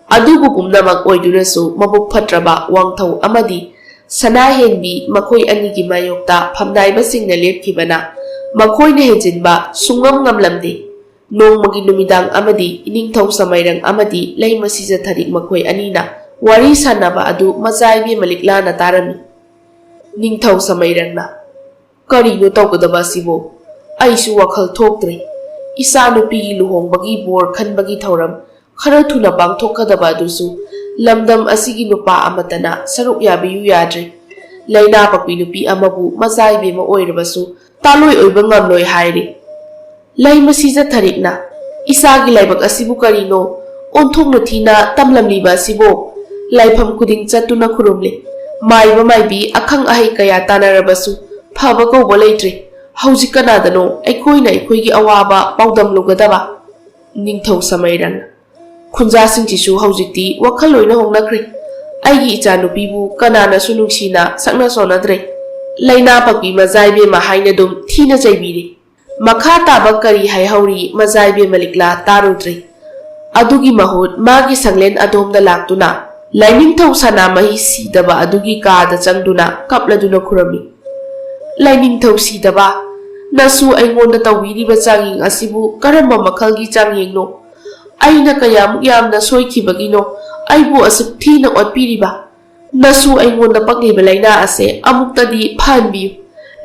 ꯑꯗꯨꯕꯨ ꯄꯨꯝꯅꯃꯛ ꯑꯣꯏꯗꯨꯅꯁꯨ ꯃꯕꯨꯛ ꯐꯠꯇ꯭ꯔꯕ ꯋꯥꯡꯊꯧ ꯑꯃꯗꯤ ꯁꯅꯥꯍꯦꯟꯕꯤ ꯃꯈꯣꯏ ꯑꯅꯤꯒꯤ ꯃꯥꯌꯣꯛꯇ ꯐꯝꯅꯥꯏꯕꯁꯤꯡꯅ ꯂꯦꯞꯈꯤꯕꯅ ꯃꯈꯣꯏꯅ ꯍꯦꯟꯖꯤꯟꯕ ꯁꯨꯡꯉꯝ ꯉꯝꯂꯝꯗꯦ꯫ ꯅꯣꯡꯃꯒꯤ ꯅꯨꯃꯤꯗꯥꯡ ꯑꯃꯗꯤ ꯏꯅꯤꯡꯊꯧ ꯁꯃꯥꯏꯔꯪ ꯑꯃꯗꯤ ꯂꯩꯃꯁꯤ ꯖꯊꯔꯤꯛ ꯃꯈꯣꯏ ꯑꯅꯤꯅ ꯋꯥꯔꯤ ꯁꯥꯟꯅꯕ ꯑꯗꯨ ꯃꯆꯥ ꯏꯕꯦꯝꯃ ꯂꯤꯛꯂꯥꯅ ꯇꯥꯔꯝꯃꯤ꯫ ꯅꯤꯡꯊꯧ ꯁꯃꯥꯏꯔꯪꯅ, "ꯀꯔꯤꯅꯣ ꯇꯧꯒꯗꯕ ꯑꯁꯤꯕꯨ? ꯑꯩꯁꯨ ꯋꯥꯈꯜ ꯊꯣꯛꯇ꯭ꯔꯦ꯫ ꯏꯆꯥ ꯅꯨꯄꯤꯒꯤ ꯂꯨꯍꯣꯡꯕꯒꯤ ꯕꯣꯔ ꯈꯟꯕꯒꯤ ꯊꯧꯔꯝ ꯈꯔ ꯊꯨꯅ ꯄꯥꯡꯊꯣꯛꯀꯗꯕ ꯑꯗꯨꯁꯨ ꯂꯝꯗꯝ ꯑꯁꯤꯒꯤ ꯅꯨꯄꯥ ꯑꯃꯠꯇꯅ ꯁꯔꯨꯛ ꯌꯥꯕꯤꯌꯨ ꯌꯥꯗ꯭ꯔꯦ꯫ ꯂꯥꯏꯅꯥ ꯄꯛꯄꯤ ꯅꯨꯄꯤ ꯑꯃꯕꯨ ꯃꯆꯥ ꯏꯕꯦꯝꯃ ꯑꯣꯏꯔꯕꯁꯨ ꯇꯥꯂꯣꯏ ꯑꯣꯏꯕ ꯉꯝꯂꯣꯏ ꯍꯥꯏꯔꯤ꯫ ꯂꯩꯃꯁꯤ ꯖꯊꯔꯤꯛꯅ, ꯏꯆꯥꯒꯤ ꯂꯥꯏꯕꯛ ꯑꯁꯤꯕꯨ ꯀꯔꯤꯅꯣ ꯑꯣꯟꯊꯣꯛꯅ ꯊꯤꯅ ꯇꯝꯂꯝꯂꯤꯕ ꯑꯁꯤꯕꯨ? ꯂꯥꯏꯐꯝ ꯈꯨꯗꯤꯡ ꯆꯠꯇꯨꯅ ꯈꯨꯔꯨꯝꯂꯦ꯫ ꯃꯥꯏꯕ ꯃꯥꯏꯕꯤ ꯑꯈꯪ ꯑꯍꯩ ꯀꯌꯥ ꯇꯥꯟꯅꯔꯕꯁꯨ ꯐꯕ ꯀꯧꯕ ꯂꯩꯇ꯭ꯔꯦ꯫ ꯍꯧꯖꯤꯛ ꯀꯅꯥꯗꯅꯣ ꯑꯩꯈꯣꯏꯅ ꯑꯩꯈꯣꯏꯒꯤ ꯑꯋꯥꯕ ꯄꯥꯎꯗꯝꯂꯨꯒꯗꯕ?" ꯅꯤꯡꯊꯧ ꯁꯃꯥꯏꯔꯪꯅ, "ꯈꯨꯟꯖꯥꯁꯤꯡꯁꯤꯁꯨ ꯍꯧꯖꯤꯛꯇꯤ ꯋꯥꯈꯜ ꯂꯣꯏꯅ ꯍꯣꯡꯅꯈ꯭ꯔꯦ꯫ ꯑꯩꯒꯤ ꯏꯆꯥꯅꯨꯄꯤꯕꯨ ꯀꯅꯥꯅꯁꯨ ꯅꯨꯡꯁꯤꯅ ꯁꯛꯅ ꯁꯣꯟꯅꯗ꯭ꯔꯦ꯫ ꯂꯥꯏꯅꯥ ꯄꯛꯄꯤ ꯃꯖꯥ ꯏꯕꯦꯝꯃ ꯍꯥꯏꯅ ꯑꯗꯨꯝ ꯊꯤꯅ ꯆꯩꯕꯤꯔꯦ꯫ ꯃꯈꯥ ꯇꯥꯕ ꯀꯔꯤ ꯍꯥꯏꯍꯧꯔꯤ ꯃꯖꯥ ꯏꯕꯦꯝꯃ ꯂꯤꯛꯂꯥ ꯇꯥꯔꯨꯗ꯭ꯔꯦ꯫ ꯑꯗꯨꯒꯤ ꯃꯍꯨꯠ ꯃꯥꯒꯤ ꯁꯪꯂꯦꯟ ꯑꯗꯣꯝꯗ ꯂꯥꯛꯇꯨꯅ ꯂꯥꯏꯅꯤꯡꯊꯧ ꯁꯅꯥꯃꯍꯤ ꯁꯤꯗꯕ ꯑꯗꯨꯒꯤ ꯀꯥꯗ ꯆꯪꯗꯨꯅ ꯀꯞꯂꯗꯨꯅ ꯈꯨꯔꯝꯃꯤ꯫ ꯂꯥꯏꯅꯤꯡꯊꯧ ꯁꯤꯗꯕ, ꯅꯁꯨ ꯑꯩꯉꯣꯟꯗ ꯇꯧꯕꯤꯔꯤꯕ ꯆꯥꯡꯌꯦꯡ ꯑꯁꯤꯕꯨ ꯀꯔꯝꯕ ꯃꯈꯜꯒꯤ ꯆꯥꯡꯌꯦꯡꯅꯣ? ꯑꯩꯅ ꯀꯌꯥꯃꯨꯛ ꯌꯥꯝꯅ ꯁꯣꯏꯈꯤꯕꯒꯤꯅꯣ ꯑꯩꯕꯨ ꯑꯁꯨꯛ ꯊꯤꯅ ꯑꯣꯠꯄꯤꯔꯤꯕ? ꯅꯁꯨ ꯑꯩꯉꯣꯟꯗ ꯄꯛꯂꯤꯕ ꯂꯥꯏꯅꯥ ꯑꯁꯦ ꯑꯃꯨꯛꯇꯗꯤ ꯐꯍꯟꯕꯤꯌꯨ꯫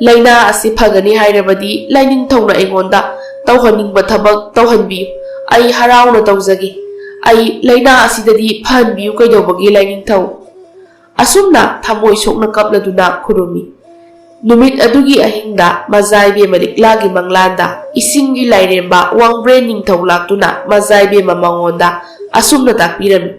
ꯂꯥꯏꯅꯥ ꯑꯁꯤ ꯐꯒꯅꯤ ꯍꯥꯏꯔꯕꯗꯤ ꯂꯥꯏꯅꯤꯡꯊꯧꯅ ꯑꯩꯉꯣꯟꯗ ꯇꯧꯍꯟꯅꯤꯡꯕ ꯊꯕꯛ ꯇꯧꯍꯟꯕꯤꯌꯨ꯫ ꯑꯩ ꯍꯔꯥꯎꯅ ꯇꯧꯖꯒꯦ꯫ ꯑꯩ ꯂꯥꯏꯅꯥ ꯑꯁꯤꯗꯗꯤ ꯐꯍꯟꯕꯤꯌꯨ ꯀꯩꯗꯧꯕꯒꯤ ꯂꯥꯏꯅꯤꯡꯊꯧ?" ꯑꯁꯨꯝꯅ ꯊꯃꯣꯏ ꯁꯣꯛꯅ ꯀꯞꯂꯗꯨꯅ ꯈꯨꯔꯨꯝꯃꯤ꯫ ꯅꯨꯃꯤꯠ ꯑꯗꯨꯒꯤ ꯑꯍꯤꯡꯗ ꯃꯖꯥ ꯏꯕꯦꯝꯃ ꯂꯤꯛꯂꯥꯒꯤ ꯃꯪꯂꯥꯟꯗ ꯏꯁꯤꯡꯒꯤ ꯂꯥꯏꯔꯦꯝꯕ ꯋꯥꯡꯕ꯭ꯔꯦꯟ ꯅꯤꯡꯊꯧ ꯂꯥꯛꯇꯨꯅ ꯃꯖꯥ ꯏꯕꯦꯝꯃ ꯃꯉꯣꯟꯗ ꯑꯁꯨꯝꯅ ꯇꯥꯛꯄꯤꯔꯝꯃꯤ,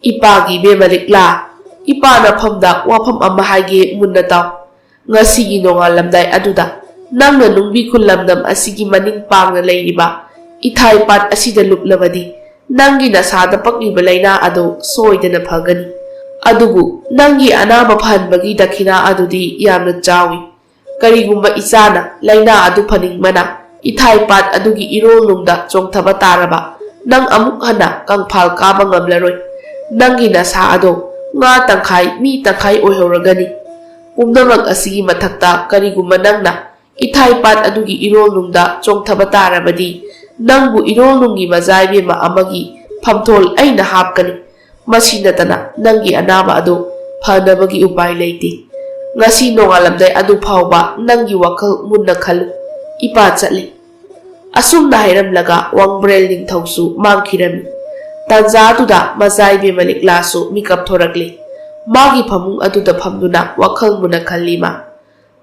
"ꯏꯄꯥꯒꯤ ꯏꯕꯦꯝꯃ ꯂꯤꯛꯂꯥ, ꯏꯄꯥꯅ ꯐꯝꯗ ꯋꯥꯐꯝ ꯑꯃ ꯍꯥꯏꯒꯦ, ꯃꯨꯟꯅ ꯇꯥꯎ꯫ ꯉꯁꯤꯒꯤ ꯅꯣꯡꯉꯥꯜꯂꯝꯗꯥꯏ ꯑꯗꯨꯗ ꯅꯪꯅ ꯅꯨꯡꯕꯤ ꯈꯨꯜ ꯂꯝꯗꯝ ꯑꯁꯤꯒꯤ ꯃꯅꯤꯡ ꯄꯥꯡꯅ ꯂꯩꯔꯤꯕ ꯏꯊꯥꯏ ꯄꯥꯠ ꯑꯁꯤꯗ ꯂꯨꯞꯂꯕꯗꯤ, ꯅꯪꯒꯤ ꯅꯁꯥꯗ ꯄꯛꯂꯤꯕ ꯂꯥꯏꯅꯥ ꯑꯗꯨ ꯁꯣꯏꯗꯅ ꯐꯒꯅꯤ꯫ ꯑꯗꯨꯕꯨ ꯅꯪꯒꯤ ꯑꯅꯥꯕ ꯐꯍꯟꯕꯒꯤ ꯗꯈꯤꯅꯥ ꯑꯗꯨꯗꯤ ꯌꯥꯝꯅ ꯆꯥꯎꯏ꯫ ꯀꯔꯤꯒꯨꯝꯕ ꯏꯆꯥꯅ ꯂꯥꯏꯅꯥ ꯑꯗꯨ ꯐꯅꯤꯡꯕꯅ ꯏꯊꯥꯏ ꯄꯥꯠ ꯑꯗꯨꯒꯤ ꯏꯔꯣꯜꯅꯨꯡꯗ ꯆꯣꯡꯊꯕ ꯇꯥꯔꯕ, ꯅꯪ ꯑꯃꯨꯛ ꯍꯟꯅ ꯀꯪꯐꯥꯜ ꯀꯥꯕ ꯉꯝꯂꯔꯣꯏ꯫ ꯅꯪꯒꯤ ꯅꯁꯥ ꯑꯗꯣ ꯉꯥ ꯇꯪꯈꯥꯏ, ꯃꯤ ꯇꯪꯈꯥꯏ ꯑꯣꯏꯍꯧꯔꯒꯅꯤ꯫ ꯄꯨꯝꯅꯃꯛ ꯑꯁꯤꯒꯤ ꯃꯊꯛꯇ, ꯀꯔꯤꯒꯨꯝꯕ ꯅꯪꯅ ꯏꯊꯥꯏ ꯄꯥꯠ ꯑꯗꯨꯒꯤ ꯏꯔꯣꯜꯅꯨꯡꯗ ꯆꯣꯡꯊꯕ ꯇꯥꯔꯕꯗꯤ, ꯅꯪꯕꯨ ꯏꯔꯣꯜꯅꯨꯡꯒꯤ ꯃꯖꯥ ꯏꯕꯦꯝꯃ ꯑꯃꯒꯤ ꯐꯝꯊꯣꯜ ꯑꯩꯅ ꯍꯥꯞꯀꯅꯤ꯫ ꯃꯁꯤ ꯅꯠꯇꯅ ꯅꯪꯒꯤ ꯑꯅꯥꯕ ꯑꯗꯨ ꯐꯅꯕꯒꯤ ꯎꯄꯥꯏ ꯂꯩꯇꯦ꯫ ꯉꯁꯤ ꯅꯣꯡꯉꯥꯜꯂꯝꯗꯥꯏ ꯑꯗꯨ ꯐꯥꯎꯕ ꯅꯪꯒꯤ ꯋꯥꯈꯜ ꯃꯨꯟꯅ ꯈꯜꯂꯨ꯫ ꯏꯄꯥ ꯆꯠꯂꯤ꯫" ꯑꯁꯨꯝꯅ ꯍꯥꯏꯔꯝꯂꯒ ꯋꯥꯡꯕ꯭ꯔꯦꯜ ꯅꯤꯡꯊꯧꯁꯨ ꯃꯥꯡꯈꯤꯔꯝꯃꯤ꯫ ꯇꯥꯟꯖꯥ ꯑꯗꯨꯗ ꯃꯖꯥ ꯏꯕꯦꯝꯃ ꯂꯤꯛꯂꯥꯁꯨ ꯃꯤꯀꯞ ꯊꯣꯔꯛꯂꯤ꯫ ꯃꯥꯒꯤ ꯐꯃꯨꯡ ꯑꯗꯨꯗ ꯐꯝꯗꯨꯅ ꯋꯥꯈꯜ ꯃꯨꯟꯅ ꯈꯜꯂꯤ ꯃꯥ꯫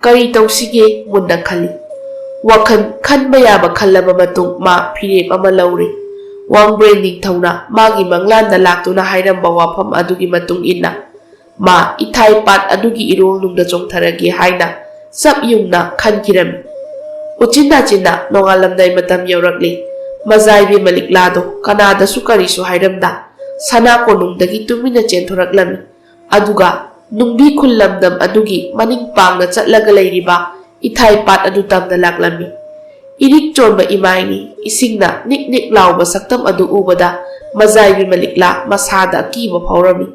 ꯀꯔꯤ ꯇꯧꯁꯤꯒꯦ ꯃꯨꯟꯅ ꯈꯜꯂꯤ꯫ ꯋꯥꯈꯜ ꯈꯟꯕ ꯌꯥꯕ ꯈꯜꯂꯕ ꯃꯇꯨꯡ ꯃꯥ ꯐꯤꯔꯦꯞ ꯑꯃ ꯂꯧꯔꯦ꯫ ꯋꯥꯡꯕ꯭ꯔꯦꯟ ꯅꯤꯡꯊꯧꯅ ꯃꯥꯒꯤ ꯃꯪꯂꯥꯟꯗ ꯂꯥꯛꯇꯨꯅ ꯍꯥꯏꯔꯝꯕ ꯋꯥꯐꯝ ꯑꯗꯨꯒꯤ ꯃꯇꯨꯡ ꯏꯟꯅ ꯃꯥ ꯏꯊꯥꯏ ꯄꯥꯠ ꯑꯗꯨꯒꯤ ꯏꯔꯣꯜꯅꯨꯡꯗ ꯆꯣꯡꯊꯔꯒꯦ ꯍꯥꯏꯅ ꯆꯞ ꯌꯨꯡꯅ ꯈꯟꯈꯤꯔꯝꯃꯤ꯫ ꯎꯆꯤꯟ ꯅꯥꯆꯤꯟꯅ ꯅꯣꯡꯉꯥꯜꯂꯝꯗꯥꯏ ꯃꯇꯝ ꯌꯧꯔꯛꯂꯤ꯫ ꯃꯖꯥ ꯏꯕꯦꯝꯃ ꯂꯤꯛꯂꯥꯗꯣ ꯀꯅꯥꯗꯁꯨ ꯀꯔꯤꯁꯨ ꯍꯥꯏꯔꯝꯗ ꯁꯅꯥ ꯀꯣꯅꯨꯡꯗꯒꯤ ꯇꯨꯃꯤꯟꯅ ꯆꯦꯟꯊꯣꯔꯛꯂꯝꯃꯤ꯫ ꯑꯗꯨꯒ ꯅꯨꯡꯕꯤ ꯈꯨꯜ ꯂꯝꯗꯝ ꯑꯗꯨꯒꯤ ꯃꯅꯤꯡ ꯄꯥꯡꯅ ꯆꯠꯂꯒ ꯂꯩꯔꯤꯕ ꯏꯊꯥꯏ ꯄꯥꯠ ꯑꯗꯨ ꯇꯝꯅ ꯂꯥꯛꯂꯝꯃꯤ꯫ ꯏꯔꯤꯛ ꯆꯣꯟꯕ ꯏꯃꯥꯏꯅꯤ, ꯏꯁꯤꯡꯅ ꯅꯤꯛ ꯅꯤꯛ ꯂꯥꯎꯕ ꯁꯛꯇꯝ ꯑꯗꯨ ꯎꯕꯗ ꯃꯖꯥ ꯏꯕꯦꯝꯃ ꯂꯤꯛꯂꯥ ꯃꯁꯥꯗ ꯑꯀꯤꯕ ꯐꯥꯎꯔꯝꯃꯤ꯫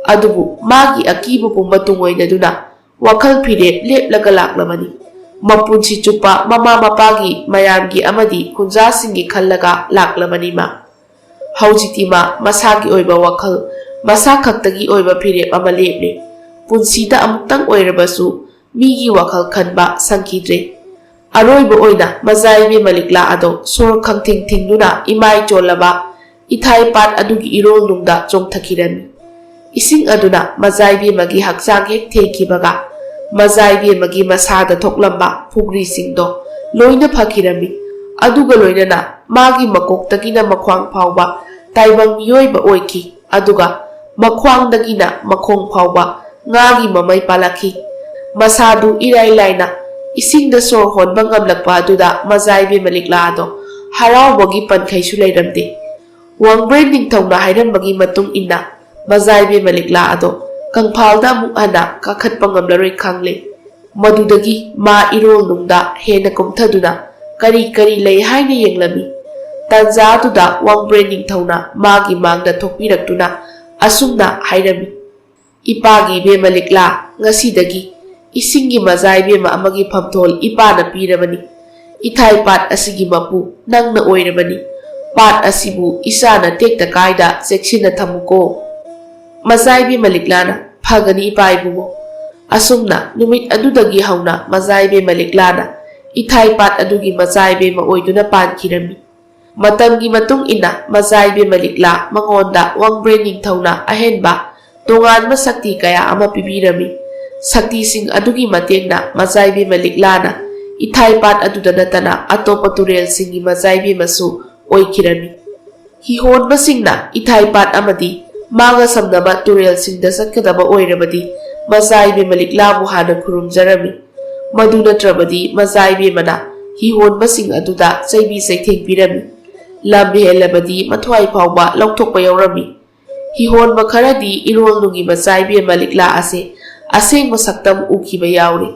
ꯑꯗꯨꯕꯨ ꯃꯥꯒꯤ ꯑꯀꯤꯕ ꯄꯨꯝꯕ ꯇꯨꯡꯑꯣꯏꯅꯗꯨꯅ ꯋꯥꯈꯜ ꯐꯤꯔꯦꯞ ꯂꯦꯞꯂꯒ ꯂꯥꯛꯂꯕꯅꯤ꯫ ꯃꯄꯨꯟꯁꯤ ꯆꯨꯞꯄ ꯃꯃꯥ ꯃꯄꯥꯒꯤ, ꯃꯌꯥꯝꯒꯤ ꯑꯃꯗꯤ ꯈꯨꯟꯖꯥꯁꯤꯡꯒꯤ ꯈꯜꯂꯒ ꯂꯥꯛꯂꯕꯅꯤ ꯃꯥ꯫ ꯍꯧꯖꯤꯛꯇꯤ ꯃꯥ ꯃꯁꯥꯒꯤ ꯑꯣꯏꯕ ꯋꯥꯈꯜ, ꯃꯁꯥ ꯈꯛꯇꯒꯤ ꯑꯣꯏꯕ ꯐꯤꯔꯦꯞ ꯑꯃ ꯂꯦꯞꯂꯦ꯫ ꯄꯨꯟꯁꯤꯗ ꯑꯃꯨꯛꯇꯪ ꯑꯣꯏꯔꯕꯁꯨ ꯃꯤꯒꯤ ꯋꯥꯈꯜ ꯈꯟꯕ ꯁꯪꯈꯤꯗ꯭ꯔꯦ꯫ ꯑꯔꯣꯏꯕ ꯑꯣꯏꯅ ꯃꯖꯥ ꯏꯕꯦꯝꯃ ꯂꯤꯛꯂꯥ ꯑꯗꯣ ꯁꯣꯔ ꯈꯪꯊꯤꯡ ꯊꯤꯡꯗꯨꯅ ꯏꯃꯥꯏ ꯆꯣꯜꯂꯕ ꯏꯊꯥꯏ ꯄꯥꯠ ꯑꯗꯨꯒꯤ ꯏꯔꯣꯜꯅꯨꯡꯗ ꯆꯣꯡꯊꯈꯤꯔꯝꯃꯤ꯫ ꯏꯁꯤꯡ ꯑꯗꯨꯅ ꯃꯖꯥꯏꯕꯦꯝꯃꯒꯤ ꯍꯛꯆꯥꯡ ꯍꯦꯛ ꯊꯦꯡꯈꯤꯕꯒ, ꯃꯖꯥꯏꯕꯦꯝꯃꯒꯤ ꯃꯁꯥꯗ ꯊꯣꯛꯂꯝꯕ ꯐꯨꯒ꯭ꯔꯤꯁꯤꯡꯗꯣ ꯂꯣꯏꯅ ꯐꯈꯤꯔꯝꯃꯤ꯫ ꯑꯗꯨꯒ ꯂꯣꯏꯅꯅ ꯃꯥꯒꯤ ꯃꯀꯣꯛꯇꯒꯤꯅ ꯃꯈ꯭ꯋꯥꯡ ꯐꯥꯎꯕ ꯇꯥꯏꯕꯪ ꯃꯤꯑꯣꯏꯕ ꯑꯣꯏꯈꯤ꯫ ꯑꯗꯨꯒ ꯃꯈ꯭ꯋꯥꯡꯗꯒꯤꯅ ꯃꯈꯣꯡ ꯐꯥꯎꯕ ꯉꯥꯒꯤ ꯃꯃꯩ ꯄꯥꯜꯂꯛꯈꯤ꯫ ꯃꯁꯥꯗꯨ ꯏꯔꯥꯏ ꯂꯥꯏꯅ ꯏꯁꯤꯡꯗ ꯁꯣꯔ ꯍꯣꯟꯕ ꯉꯝꯂꯛꯄ ꯑꯗꯨꯗ ꯃꯖꯥꯏꯕꯦꯝꯃ ꯂꯤꯛꯂꯥ ꯑꯗꯣ ꯍꯔꯥꯎꯕꯒꯤ ꯄꯟꯈꯩꯁꯨ ꯂꯩꯔꯝꯗꯦ꯫ ꯋꯥꯡꯕ꯭ꯔꯦꯟ ꯅꯤꯡꯊꯧꯅ ꯍꯥꯏꯔꯝꯕꯒꯤ ꯃꯇꯨꯡ ꯏꯟꯅ ꯃꯖꯥꯏꯕꯦꯝꯃ ꯂꯤꯛꯂꯥ ꯑꯗꯣ ꯀꯪꯐꯥꯜꯗ ꯑꯃꯨꯛ ꯍꯟꯅ ꯀꯥꯈꯠꯄ ꯉꯝꯂꯔꯣꯏ ꯈꯪꯂꯦ꯫ ꯃꯗꯨꯗꯒꯤ ꯃꯥ ꯏꯔꯣꯜꯅꯨꯡꯗ ꯍꯦꯟꯅ ꯀꯨꯝꯊꯗꯨꯅ ꯀꯔꯤ ꯀꯔꯤ ꯂꯩ ꯍꯥꯏꯅ ꯌꯦꯡꯂꯝꯃꯤ꯫ ꯇꯥꯟꯖꯥ ꯑꯗꯨꯗ ꯋꯥꯡꯕ꯭ꯔꯦꯟ ꯅꯤꯡꯊꯧꯅ ꯃꯥꯒꯤ ꯃꯥꯡꯗ ꯊꯣꯛꯄꯤꯔꯛꯇꯨꯅ ꯑꯁꯨꯝꯅ ꯍꯥꯏꯔꯝꯃꯤ, "ꯏꯄꯥꯒꯤ ꯏꯕꯦꯝꯃ ꯂꯤꯛꯂꯥ, ꯉꯁꯤꯗꯒꯤ ꯏꯁꯤꯡꯒꯤ ꯃꯖꯥꯏꯕꯦꯝꯃ ꯑꯃꯒꯤ ꯐꯝꯊꯣꯜ ꯏꯄꯥꯅ ꯄꯤꯔꯕꯅꯤ꯫ ꯏꯊꯥꯏ ꯄꯥꯠ ꯑꯁꯤꯒꯤ ꯃꯄꯨ ꯅꯪꯅ ꯑꯣꯏꯔꯕꯅꯤ꯫ ꯄꯥꯠ ꯑꯁꯤꯕꯨ ꯏꯆꯥꯅ ꯇꯦꯛꯇ ꯀꯥꯏꯗ ꯆꯦꯛꯁꯤꯟꯅ ꯊꯝꯃꯨꯀꯣ꯫" ꯃꯖꯥꯏꯕꯦꯝꯃ ꯂꯤꯛꯂꯥꯅ, "ꯐꯒꯅꯤ ꯏꯄꯥ ꯏꯕꯨꯡꯉꯣ꯫" ꯑꯁꯨꯝꯅ ꯅꯨꯃꯤꯠ ꯑꯗꯨꯗꯒꯤ ꯍꯧꯅ ꯃꯖꯥꯏꯕꯦꯝꯃ ꯂꯤꯛꯂꯥꯅ ꯏꯊꯥꯏ ꯄꯥꯠ ꯑꯗꯨꯒꯤ ꯃꯖꯥꯏꯕꯦꯝꯃ ꯑꯣꯏꯗꯨꯅ ꯄꯥꯟꯈꯤꯔꯝꯃꯤ꯫ ꯃꯇꯝꯒꯤ ꯃꯇꯨꯡ ꯏꯟꯅ ꯃꯖꯥꯏꯕꯦꯝꯃ ꯂꯤꯛꯂꯥ ꯃꯉꯣꯟꯗ ꯋꯥꯡꯕ꯭ꯔꯦꯟ ꯅꯤꯡꯊꯧꯅ ꯑꯍꯦꯟꯕ ꯇꯣꯉꯥꯟꯕ ꯁꯛꯇꯤ ꯀꯌꯥ ꯑꯃ ꯄꯤꯕꯤꯔꯝꯃꯤ꯫ ꯁꯛꯇꯤꯁꯤꯡ ꯑꯗꯨꯒꯤ ꯃꯇꯦꯡꯅ ꯃꯖꯥꯏꯕꯦꯝꯃ ꯂꯤꯛꯂꯥꯅ ꯏꯊꯥꯏ ꯄꯥꯠ ꯑꯗꯨꯗ ꯅꯠꯇꯅ ꯑꯇꯣꯞꯄ ꯇꯨꯔꯦꯜꯁꯤꯡꯒꯤ ꯃꯖꯥꯏꯕꯦꯝꯃꯁꯨ ꯑꯣꯏꯈꯤꯔꯝꯃꯤ꯫ ꯍꯤꯍꯣꯟꯕꯁꯤꯡꯅ ꯏꯊꯥꯏ ꯄꯥꯠ ꯑꯃꯗꯤ ꯃꯥꯒ ꯁꯝꯅꯕ ꯇꯨꯔꯦꯜꯁꯤꯡꯗ ꯆꯠꯀꯗꯕ ꯑꯣꯏꯔꯕꯗꯤ ꯃꯖꯥꯏꯕꯦꯝꯃ ꯂꯤꯛꯂꯥꯕꯨ ꯍꯥꯟꯅ ꯈꯨꯔꯨꯝꯖꯔꯝꯃꯤ꯫ ꯃꯗꯨ ꯅꯠꯇ꯭ꯔꯕꯗꯤ ꯃꯖꯥꯏꯕꯦꯝꯃꯅ ꯍꯤꯍꯣꯟꯕꯁꯤꯡ ꯑꯗꯨꯗ ꯆꯩꯕꯤ ꯆꯩꯊꯦꯡ ꯄꯤꯔꯝꯃꯤ꯫ ꯂꯝ ꯍꯦꯜꯂꯕꯗꯤ ꯃꯊ꯭ꯋꯥꯏ ꯐꯥꯎꯕ ꯂꯧꯊꯣꯛꯄ ꯌꯥꯎꯔꯝꯃꯤ꯫ ꯍꯤꯍꯣꯟꯕ ꯈꯔꯗꯤ ꯏꯔꯣꯜꯅꯨꯡꯒꯤ ꯃꯆꯥ ꯏꯕꯦꯝꯃ ꯂꯤꯛꯂꯥ ꯑꯁꯦ ꯑꯁꯦꯡꯕ ꯁꯛꯇꯝ ꯎꯈꯤꯕ ꯌꯥꯎꯔꯤ꯫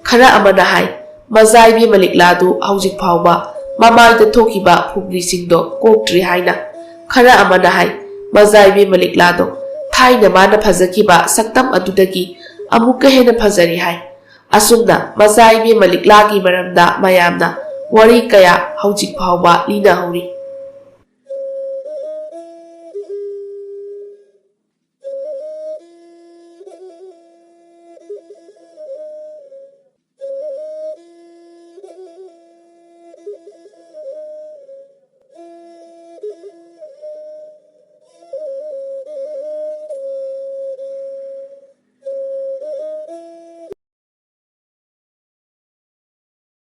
ꯈꯔ ꯑꯃꯅ ꯍꯥꯏ, ꯃꯆꯥ ꯏꯕꯦꯝꯃ ꯂꯤꯛꯂꯥꯗꯨ ꯍꯧꯖꯤꯛ ꯐꯥꯎꯕ ꯃꯃꯥꯏꯗ ꯊꯣꯛꯈꯤꯕ ꯐꯨꯒ꯭ꯔꯤꯁꯤꯡꯗꯣ ꯀꯣꯛꯇ꯭ꯔꯤ ꯍꯥꯏꯅ꯫ ꯈꯔ ꯑꯃꯅ ꯍꯥꯏ, ꯃꯆꯥ ꯏꯕꯦꯝꯃ ꯂꯤꯛꯂꯥꯗꯣ ꯊꯥꯏꯅ ꯃꯥꯅ ꯐꯖꯈꯤꯕ ꯁꯛꯇꯝ ꯑꯗꯨꯗꯒꯤ ꯑꯃꯨꯛꯀ ꯍꯦꯟꯅ ꯐꯖꯔꯤ ꯍꯥꯏ꯫ ꯑꯁꯨꯝꯅ ꯃꯆꯥ ꯏꯕꯦꯝꯃ ꯂꯤꯛꯂꯥꯒꯤ ꯃꯔꯝꯗ ꯃꯌꯥꯝꯅ ꯋꯥꯔꯤ ꯀꯌꯥ ꯍꯧꯖꯤꯛ ꯐꯥꯎꯕ ꯂꯤꯅꯍꯧꯔꯤ꯫